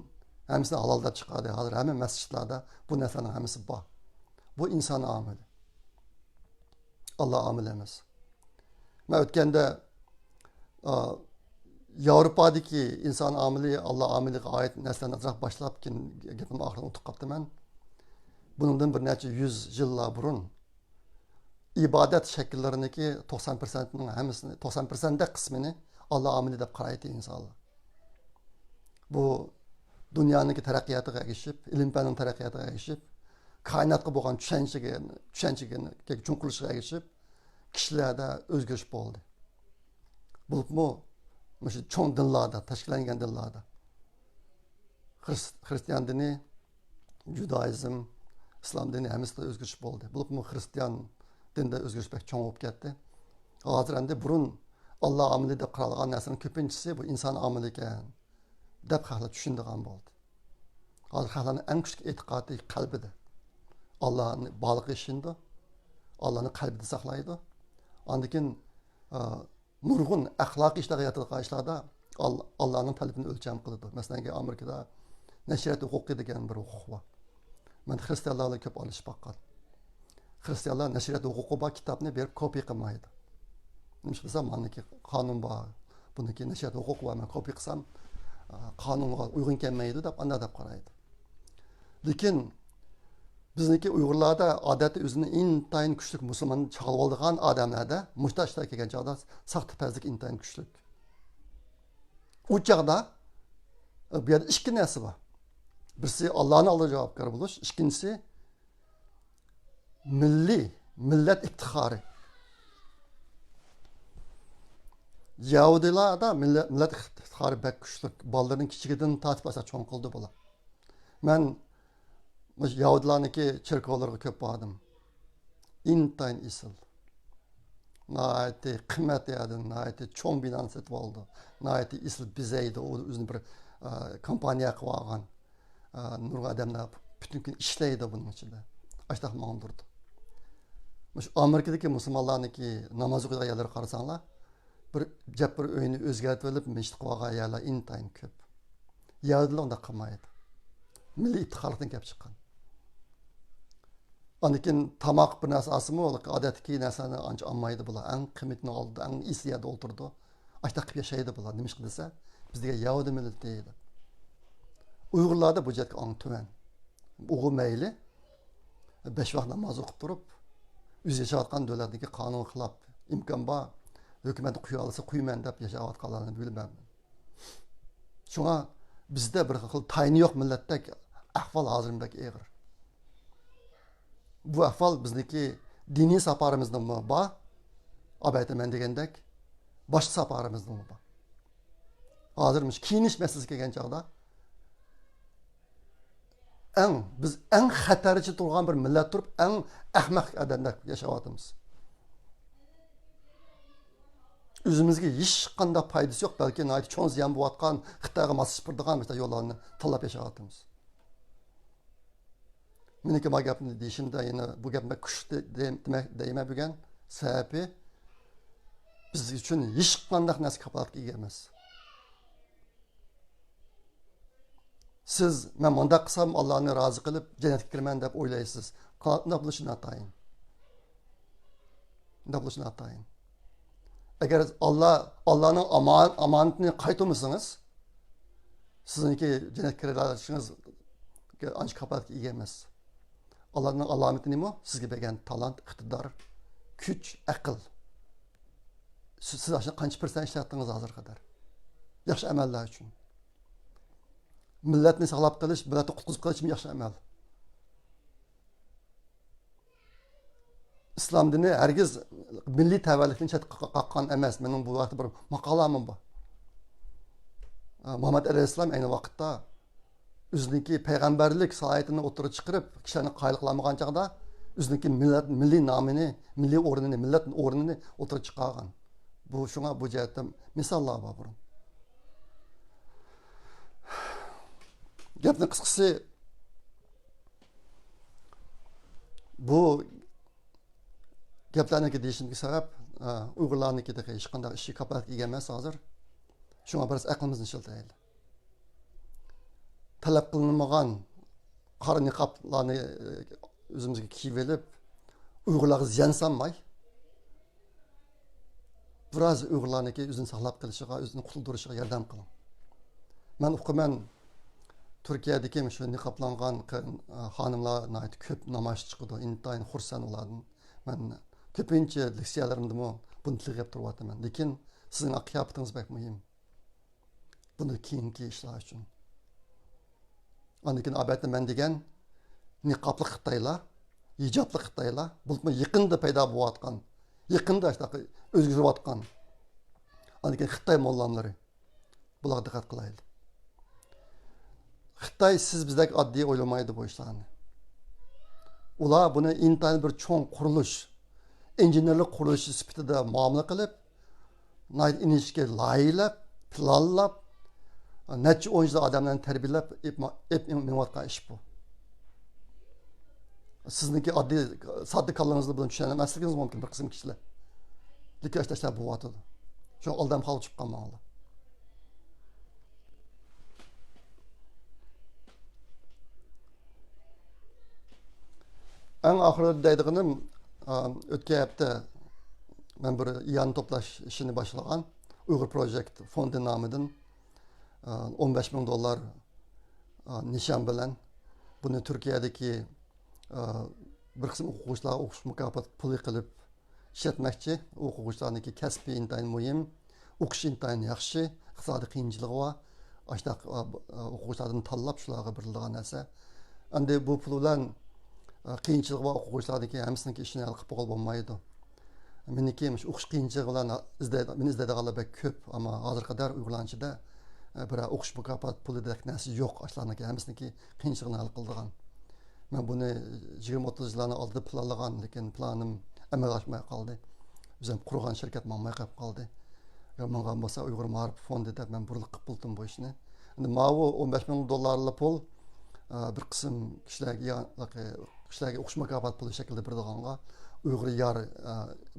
ھەممىسىنى ھالال دەپ چىقاردى. ھازىر ھەممە مەسچىتلەردە بۇ نەرسىلەرنىڭ ھەممىسى بار. بۇ ئىنسان ئامىلى. ئاللا ئامىلى ئەمەس. مەن ئۆتكەندە، ئا، ياۋروپادىكى ئىنسان ئامىلى، ئاللا ئامىلىغا ئائىت نەرسىلەرنى ئازراق باشلاپ، كېيىن گېپىمنىڭ ئاخىرىنى ئۇنتۇپ قاپتىمەن. بۇنىڭدىن بىر نەچچە يۈز يىللار بۇرۇن ئىبادەت شەكىللىرىنىڭكى توقسان پىرسەنتنىڭ ھەممىسىنى، توقسان پىرسەنتتەك قىسمىنى ئاللا ئامىلى دەپ قارايتتى ئىنسانلار. بۇ دۇنيانىڭكى تەرەققىياتىغا ئەگىشىپ، ئىلىم-پەننىڭ تەرەققىياتىغا ئەگىشىپ، كائىناتقا بولغان چۈشەنچىگە، چۈشەنچىگە چوڭقۇرلىشىشىغا ئەگىشىپ، كىشىلەردە ئۆزگىرىش بولدى. بولۇپمۇ مۇشۇ چوڭ دىنلاردا، تەشكىللەنگەن دىنلاردا، خرىس-، خرىستىيان دىنى، جۇدائىزم، ئىسلام دىنى، ھەممىسىدە ئۆزگىرىش بولدى. بولۇپمۇ خرىستىيان دىنىدا ئۆزگىرىش بەك چوڭ بولۇپ كەتتى. ھازىر ئەمدى بۇرۇن ئاللا ئامىلى دەپ قارالغان نەرسىنىڭ كۆپىنچىسى بۇ ئىنسان ئامىلى ئىكەن دەپ خەقلەر چۈشىنىدىغان بولدى. ھازىر خەقلەرنىڭ ئەڭ كۈچلۈك ئېتىقادى قەلبىدە. ئاللانى بارلىقىغا ئىشىنىدۇ. ئاللانى قەلبىدە ساقلايدۇ. ئاندىن كېيىن، ئا، نۇرغۇن ئەخلاقىي ئىشلارغا ياتىدىغان ئىشلاردا ئال-، ئاللانىڭ تەلىپىنى ئۆلچەم قىلىدۇ. مەسىلەن، ئامېرىكىدا نەشرىيات ھوقۇقى دېگەن بىر ھوقۇق بار. مەن خرىستىيانلار بىلەن كۆپ ئارىلىشىپ باققان. خرىستىيانلار نەشرىيات ھوقۇقى بار كىتابنى بېرىپ كوپىي قىلمايدۇ. نېمىشقا دېسە، مانىكى قانۇن بار، بۇنىكى نەشرىيات ھوقۇقى بار، مەن كوپىي قىلسام، ئا، قانۇنغا ئۇيغۇن كەلمەيدۇ دەپ، ئانداق دەپ قارايدۇ. لېكىن بىزنىڭكى ئۇيغۇرلاردا ئادەتتە ئۆزىنى ئىنتايىن كۈچلۈك مۇسۇلمان چاغلىۋالىدىغان ئادەملەردە مۇشۇنداق ئىشلار كەلگەن چاغدا ساختىپەزلىك ئىنتايىن كۈچلۈك. ئۇ چاغدا، ئە، بۇ يەردە ئىككى نەرسە بار. بىرسى ئاللانىڭ ئالدىدا جاۋابكار بولۇش، ئىككىنچىسى مىللىي، مىللەت ئىپتىخارى. يەھۇدىيلاردا مىللەت، مىللەت ئىپتىخارى بەك كۈچلۈك. بالىلىرىنى كىچىكىدىن تارتىپ ئاشۇنداق چوڭ قىلدى بۇلار. مەن مۇشۇ يەھۇدىيلارنىڭكى چېركاۋلىرىغا كۆپ باردىم. ئىنتايىن ئېسىل. ناھايىتى قىممەت يەردىن ناھايىتى چوڭ بىنانى سېتىپ ئالىدۇ. ناھايىتى ئېسىل بېزەيدۇ. ئۇ ئۆزىنى بىر، ئا، كومپانىيە قىلىۋالغان. ئا، نۇرغۇن ئادەملەر پۈتۈن كۈن ئىشلەيدۇ بۇنىڭ ئىچىدە. ئاشتاق ماڭدۇرىدۇ. مۇشۇ ئامېرىكىدىكى مۇسۇلمانلارنىڭكى ناماز ئوقۇيدىغان يەرلىرىگە قارىساڭلار، بىر جەپ بىر ئۆينى ئۆزگەرتىۋېلىپ مەسچىت قىلىۋالغان يەرلەر ئىنتايىن كۆپ. يەھۇدىيلار ئۇنداق قىلمايدۇ. مىللىي ئىپتىخارلىقتىن كەپ چىققان. ئاندىن كېيىن تاماق بىر نەرسە ئالسىمۇ، ئادەتتىكى نەرسىلەرنى ئانچە ئالمايدۇ بۇلار. ئەڭ قىممىتىنى ئالىدۇ، ئەڭ ئېسىل يەردە ئولتۇرىدۇ. ئاشتاق قىلىپ ياشايدۇ بۇلار. نېمىشقا دېسە، بىز دېگەن يەھۇدىي مىللىتى دەپ. ئۇيغۇرلاردا بۇ جەھەتكە ئاڭ تۆۋەن. ئۇيغۇر مەيلى بەش ۋاق ناماز ئوقۇپ تۇرۇپ، ئۆزى ياشاۋاتقان دۆلەتنىڭكى قانۇنغا خىلاپ، ئىمكان بار، ھۆكۈمەت قويالىسا قويىمەن دەپ ياشاۋاتقانلارنى بىلىمەن. شۇڭا بىزدە بىر خىل تايىنى يوق مىللەتتەك ئەھۋال ھازىرمۇ بەك ئېغىر. بۇ ئەھۋال بىزنىڭكى دىنىي ساپارىمىزنىڭمۇ بار، ئاۋۇ يەردە مەن دېگەندەك، باشقا ساپارىمىزنىڭمۇ بار. ھازىر مۇشۇ كىيىنىش مەسىلىسىگە كەلگەن چاغدا، ئەڭ، بىز ئەڭ خەتەر ئىچىدە تۇرغان بىر مىللەت تۇرۇپ، ئەڭ ئەخمەق ئادەمدەك ياشاۋاتىمىز. ئۆزىمىزگە ھېچقانداق پايدىسى يوق، بەلكى ناھايىتى چوڭ زىيان بولۇۋاتقان، خىتايغا ماسلىشىپ بارىدىغان مۇشۇنداق يوللارنى تاللاپ ياشاۋاتىمىز. مېنىڭكى ما گەپنى دېيىشىمدە يەنە بۇ گەپنى بەك كۈچلۈك دە-، دە-، دېمەك، دەيمەن بۈگۈن. سەۋەبى، بىز ئۈچۈن ھېچقانداق نەرسە كاپالەتكە ئىگە ئەمەس. سىز، «مەن مۇنداق قىلسام، ئاللانى رازى قىلىپ، جەننەتكە كىرىمەن» دەپ ئويلايسىز. ئۇنداق بولۇشى ناتايىن. ئۇنداق بولۇشى ناتايىن. ئەگەر ئاللا، ئاللانىڭ ئامان-، ئامانىتىنى قايتۇرمىسىڭىز، سىزنىڭكى جەننەتكە كىرەلىشىڭىز ئانچە كاپالەتكە ئىگە ئەمەس. ئاللانىڭ ئالامىتى نېمە؟ سىزگە بەرگەن تالانت، ئىقتىدار، كۈچ، ئەقىل. سىز، سىز ئاشۇنى قانچە پىرسەنت ئىشلەتتىڭىز ھازىرغا قەدەر؟ ياخشى ئەمەللەر ئۈچۈن. مىللەتنى ساقلاپ قېلىش، مىللەتنى قۇتقۇزۇپ قېلىشمۇ ياخشى ئەمەل. ئىسلام دىنى ھەرگىز مىللىي تەۋەلىكتىن چەتكە ق-، قاققان ئەمەس. مېنىڭ بۇ ھەقتە بىر ماقالەممۇ بار. ئە، مۇھەممەد ئەلەيھىسسالام ئەينى ۋاقىتتا ئۆزىنىڭكى پەيغەمبەرلىك سالاھىيىتىنى ئوتتۇرىغا چىقىرىپ، كىشىلەرنى قايىل قىلالمىغان چاغدا ئۆزىنىڭكى مىللەت، مىللىي نامىنى، مىللىي ئورنىنى، مىللەت ئورنىنى ئوتتۇرىغا چىقارغان. بۇ، شۇڭا بۇ جەھەتتە مىساللار بار بۇرۇن. گەپنىڭ قىسقىسى، بۇ گەپلەرنىڭكى دېيىشىمدىكى سەۋەب، ئە، ئۇيغۇرلارنىڭكى تېخى ھېچقانداق ئىشقا كاپالەتكە ئىگە ئەمەس ھازىر. شۇڭا بىراز ئەقلىمىزنى ئىشلىتەيلى. تەلەپ قىلىنمىغان قارا نىقابلارنى، ئە، ئۆزىمىزگە كىيىۋېلىپ، ئۇيغۇرلارغا زىيان سالماي، بىراز ئۇيغۇرلارنىڭكى ئۆزىنى ساقلاپ قېلىشىغا، ئۆزىنى قۇتۇلدۇرۇشىغا ياردەم قىلىڭ. مەن ئۇقىمەن، تۈركىيەدىكى شۇ نىقابلانغان قېرىن-، خانىملار ناھايىتى كۆپ نامايىش چىقىدۇ، ئىنتايىن خۇرسەن ئۇلاردىن. مەن كۆپىنچە لېكسىيەلىرىمدىمۇ بۇنى تىلغا ئېلىپ تۇرۇۋاتىمەن. لېكىن سىزنىڭ قىياپىتىڭىز بەك مۇھىم. بۇنى كېيىنكى ئىشلار ئۈچۈن. ئاندىن كېيىن ئەلۋەتتە مەن دېگەن نىقابلىق خىتايلار، ھىجابلىق خىتايلار، بولۇپمۇ يېقىندا پەيدا بولۇۋاتقان، يېقىندا شۇنداق ئۆزگىرىۋاتقان. ئاندىن كېيىن خىتاي موللاملىرى. بۇلارغا دىققەت قىلايلى. خىتاي سىز بىزدەك ئاددىي ئويلىمايدۇ بۇ ئىشلارنى. ئۇلار بۇنى ئىنتايىن بىر چوڭ قۇرۇلۇش، ئىنژېنېرلىق قۇرۇلۇشى سۈپىتىدە مۇئامىلە قىلىپ، ناھايىتى ئىنچىكە لايىھەلەپ، پىلانلاپ، نەچچە ئون يۈزلەپ ئادەملەرنى تەربىيەلەپ، ئېپ-، ئېپ-، مېڭىۋاتقان ئىش بۇ. سىزنىڭكى ئاددىي، ساددا كاللىڭىزدا بۇنى چۈشەنمەسلىكىڭىز مۇمكىن بىر قىسىم كىشىلەر. لېكىن ئاشۇنداق ئىشلار بولۇۋاتىدۇ. شۇڭا ئالدام خالغا چۈشۈپ قالماڭلار. ئەڭ ئاخىرىدا دەيدىغىنىم، ئا، ئۆتكەن ھەپتە مەن بىر ئىئانە توپلاش ئىشىنى باشلىغان، ئۇيغۇر پروجېكت فوندى نامىدىن، ئا، ئون بەش مىڭ دوللار، ئا، نىشان بىلەن بۇنى تۈركىيەدىكى، ئا، بىر قىسىم ئوقۇغۇچىلارغا ئوقۇش مۇكاپات پۇلى قىلىپ ئىشلەتمەكچى. ئوقۇغۇچىلارنىڭكى كەسپى ئىنتايىن مۇھىم، ئوقۇشى ئىنتايىن ياخشى، ئىقتىسادىي قىيىنچىلىقى بار. ئاشۇنداق، ئا، ئوقۇغۇچىلاردىن تاللاپ شۇلارغا بېرىلىدىغان نەرسە. ئەمدى بۇ پۇل بىلەن، ئا، قىيىنچىلىقى بار ئوقۇغۇچىلاردىكى ھەممىسىنىڭكى ئىشىنى ھەل قىلىپ بولغىلى بولمايدۇ. مېنىڭكى مۇشۇ ئوقۇش قىيىنچىلىقى بىلەن ئىزدەي-، مېنى ئىزدەيدىغانلار بەك كۆپ، ئەمما ھازىرغا قەدەر ئۇيغۇرلارنىڭ ئىچىدە، ئا، بىرەر ئوقۇش مۇكاپات پۇلىدەك نەرسە يوق. ئاشۇلارنىڭكى ھەممىسىنىڭكى قىيىنچىلىقىنى ھەل قىلىدىغان. مەن بۇنى يىگىرمە ئوتتۇز يىللارنىڭ ئالدىدا پىلانلىغان، لېكىن پىلانىم ئەمەلگە ئاشماي قالدى. ئۆزۈم قۇرغان شىركەت ماڭماي قېلىپ قالدى. ئەگەر ماڭغان بولسا ئۇيغۇر مائارىپ فوندى دەپ مەن بۇرۇنلا قىلىپ بولدۇم بۇ ئىشنى. ئەمدى ماۋۇ ئون بەش مىڭ دوللارلىق پۇل، ئە، بىر قىسىم كىشىلەرگە يا-، كىشىلەرگە ئوقۇش مۇكاپات پۇلى شەكلىدە بېرىدىغانغا ئۇيغۇر يار، ئە،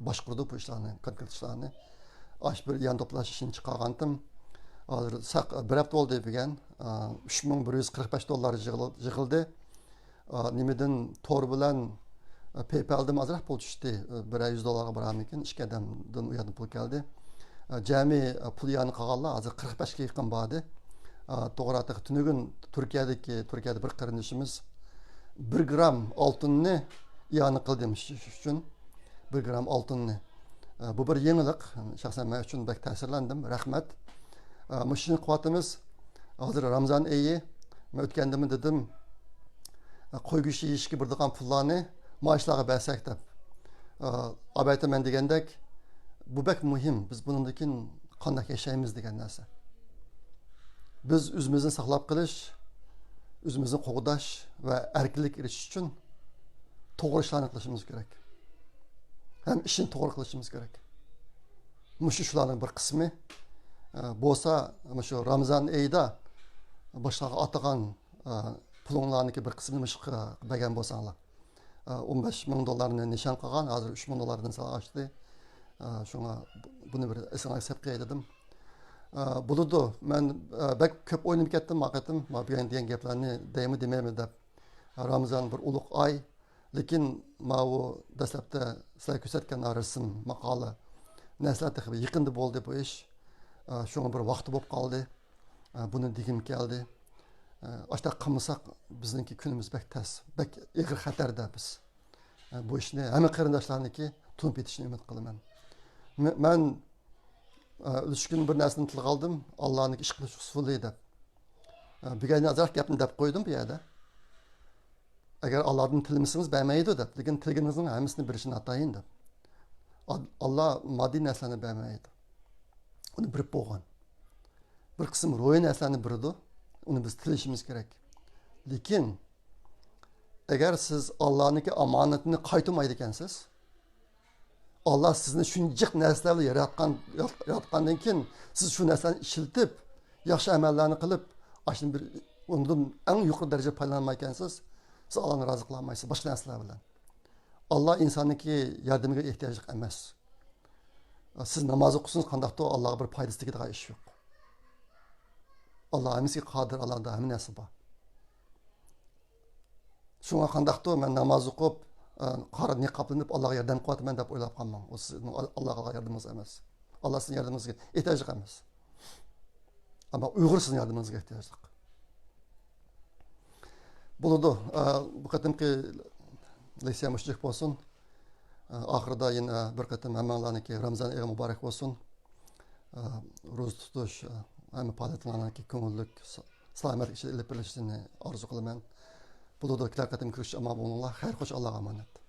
باشقۇرىدۇ بۇ ئىشلارنى، كونكرېت ئىشلارنى. ئاشۇ بىر ئىئانە توپلاش ئىشىنى چىقارغانتىم. ھازىر ساق-، بىر ھەپتە بولدى بۈگۈن. ئە، ئۈچ مىڭ بىر يۈز قىرىق بەش دوللار يىغىل-، يىغىلدى. ئا، نېمىدىن، تور بىلەن، ئا، پەيپالدىن ئازراق پۇل چۈشتى. ئا، بىرەر يۈز دوللارغا بارامىكىن، ئىككى ئادەمدىن ئۇ يەردىن پۇل كەلدى. ئا، جەمئىي، ئا، پۇل ئىئانە قىلغانلار ھازىر قىرىق بەشكە يېقىن باردى. ئا، توغرا، تېخى تۈنۈگۈن تۈركىيەدىكى، تۈركىيەدە بىر قېرىندىشىمىز بىر گرام ئالتۇننى ئىئانە قىلدى مۇشۇ ئىش ئۈچۈن. بىر گرام ئالتۇننى. ئا، بۇ بىر يېڭىلىق. شەخسەن مەن ئۈچۈن بەك تەسىرلەندىم. رەھمەت. ئا، مۇشۇنى قىلىۋاتىمىز. ھازىر رامزان ئېيى، مەن ئۆتكەندىمۇ دېدىم، قوي گۆشى يېيىشكە بېرىدىغان پۇللارنى مائاشلارغا بەرسەك دەپ. ئا، ئەلۋەتتە مەن دېگەندەك، بۇ بەك مۇھىم. بىز بۇنىڭدىن كېيىن قانداق ياشايمىز دېگەن نەرسە. بىز ئۆزىمىزنى ساقلاپ قېلىش، ئۆزىمىزنى قوغداش ۋە ئەركىنلىككە ئېرىشىش ئۈچۈن توغرا ئىشلارنى قىلىشىمىز كېرەك. ھەم ئىشنى توغرا قىلىشىمىز كېرەك. مۇشۇ شۇلارنىڭ بىر قىسمى. ئە، بولسا، مۇشۇ رامزان ئېيىدا باشقىلارغا ئاتىغان، ئە، پۇلۇڭلارنىڭكى بىر قىسمىنى مۇشۇغا بەرگەن بولساڭلار. ئە، ئون بەش مىڭ دوللارنى نىشان قىلغان، ھازىر ئۈچ مىڭ دوللاردىن سەل ئاشتى. ئە، شۇڭا بۇ-، بۇنى بىر ئېسىڭلارغا سەپ قىلاي دېدىم. ئە، بولىدۇ، مەن، ئە، بەك كۆپ ئوينىماي كەتتىم، ما قېتىم، ما بۈگۈن دېگەن گەپلەرنى دەيمۇ دېمەيمۇ دەپ. رامزان بىر ئۇلۇغ ئاي، لېكىن ماۋۇ دەسلەپتە سىلەر كۆرسەتكەن رەسىم، ماقالە، نەرسىلەر تېخى يېقىندا بولدى بۇ ئىش. ئە، شۇڭا بىر ۋاقتى بولۇپ قالدى. ئە، بۇنى دېگۈم كەلدى. ئە، ئاشۇنداق قىلمىساق بىزنىڭكى كۈنىمىز بەك تەس، بەك ئېغىر خەتەردە بىز. ئە، بۇ ئىشنى ھەممە قېرىنداشلارنىڭكى تونۇپ يېتىشىنى ئۈمىد قىلىمەن. مە-، مەن، ئە، ئۈلۈشكۈن بىر نەرسىنى تىلغا ئالدىم، ئاللانىڭكى ئىش قىلىش ئۇسۇلى دەپ. ئە، بۈگۈن ئازراق گەپنى دەپ قويدۇم بۇ يەردە. ئەگەر ئاللادىن تىلىمىسىڭىز بەرمەيدۇ دەپ، لېكىن تىلىگىنىڭىزنىڭ ھەممىسىنى بېرىشى ناتايىن دەپ. ئال-، ئاللا ماددىي نەرسىلەرنى بەرمەيدۇ. ئۇنى بېرىپ بولغان. بىر قىسىم روھىي نەرسىلەرنى بېرىدۇ. ئۇنى بىز تىلىشىمىز كېرەك. لېكىن ئەگەر سىز ئاللانىڭكى ئامانىتىنى قايتۇرمايدىكەنسىز، ئاللا سىزنى شۇنچىلىك نەرسىلەر بىلەن ياراتقان، ياراتقاندىن كېيىن سىز شۇ نەرسىلەرنى ئىشلىتىپ، ياخشى ئەمەللەرنى قىلىپ، ئاشۇنى بىر، ئۇنىڭدىن ئەڭ يۇقىرى دەرىجىدە پايدىلانمايكەنسىز، سىز ئاللانى رازى قىلالمايسىز باشقا نەرسىلەر بىلەن. ئاللا ئىنساننىڭكى ياردىمىگە ئېھتىياجلىق ئەمەس. سىز ناماز ئوقۇسىڭىز، قانداقتۇر ئاللاغا بىر پايدىسى تېگىدىغان ئىش يوق. ئاللا ھەممىسىگە قادىر، ئاللادا ھەممە نەرسە بار. شۇڭا قانداقتۇر مەن ناماز ئوقۇپ، ئە، قارا نىقابلىنىپ ئاللاغا ياردەم قىلىۋاتىمەن دەپ ئويلاپ قالماڭ. ئۇ سىزنىڭ ئال-، ئاللاغا ياردىمىڭىز ئەمەس. ئاللا سىزنىڭ ياردىمىڭىزگە ئېھتىياجلىق ئەمەس. ئەمما ئۇيغۇر سىزنىڭ ياردىمىڭىزگە ئېھتىياجلىق. بولىدۇ. ئە، بۇ قېتىمقى لېكسىيە مۇشۇنچىلىك بولسۇن. ئە، ئاخىرىدا يەنە بىر قېتىم ھەممىڭلارنىڭكى رامزان ئېيى مۇبارەك بولسۇن. ئە، روزا تۇتۇش، ئە، ھەممە پائالىيەتلەرنىڭكى كۆڭۈللۈك، سا-، سالامەتلىك ئىچىدە ئېلىپ بېرىلىشىنى ئارزۇ قىلىمەن. بولىدۇ، كېلەر قېتىم كۆرۈشۈش ئامان بولۇڭلار. خەير خوش، ئاللاغا ئامانەت.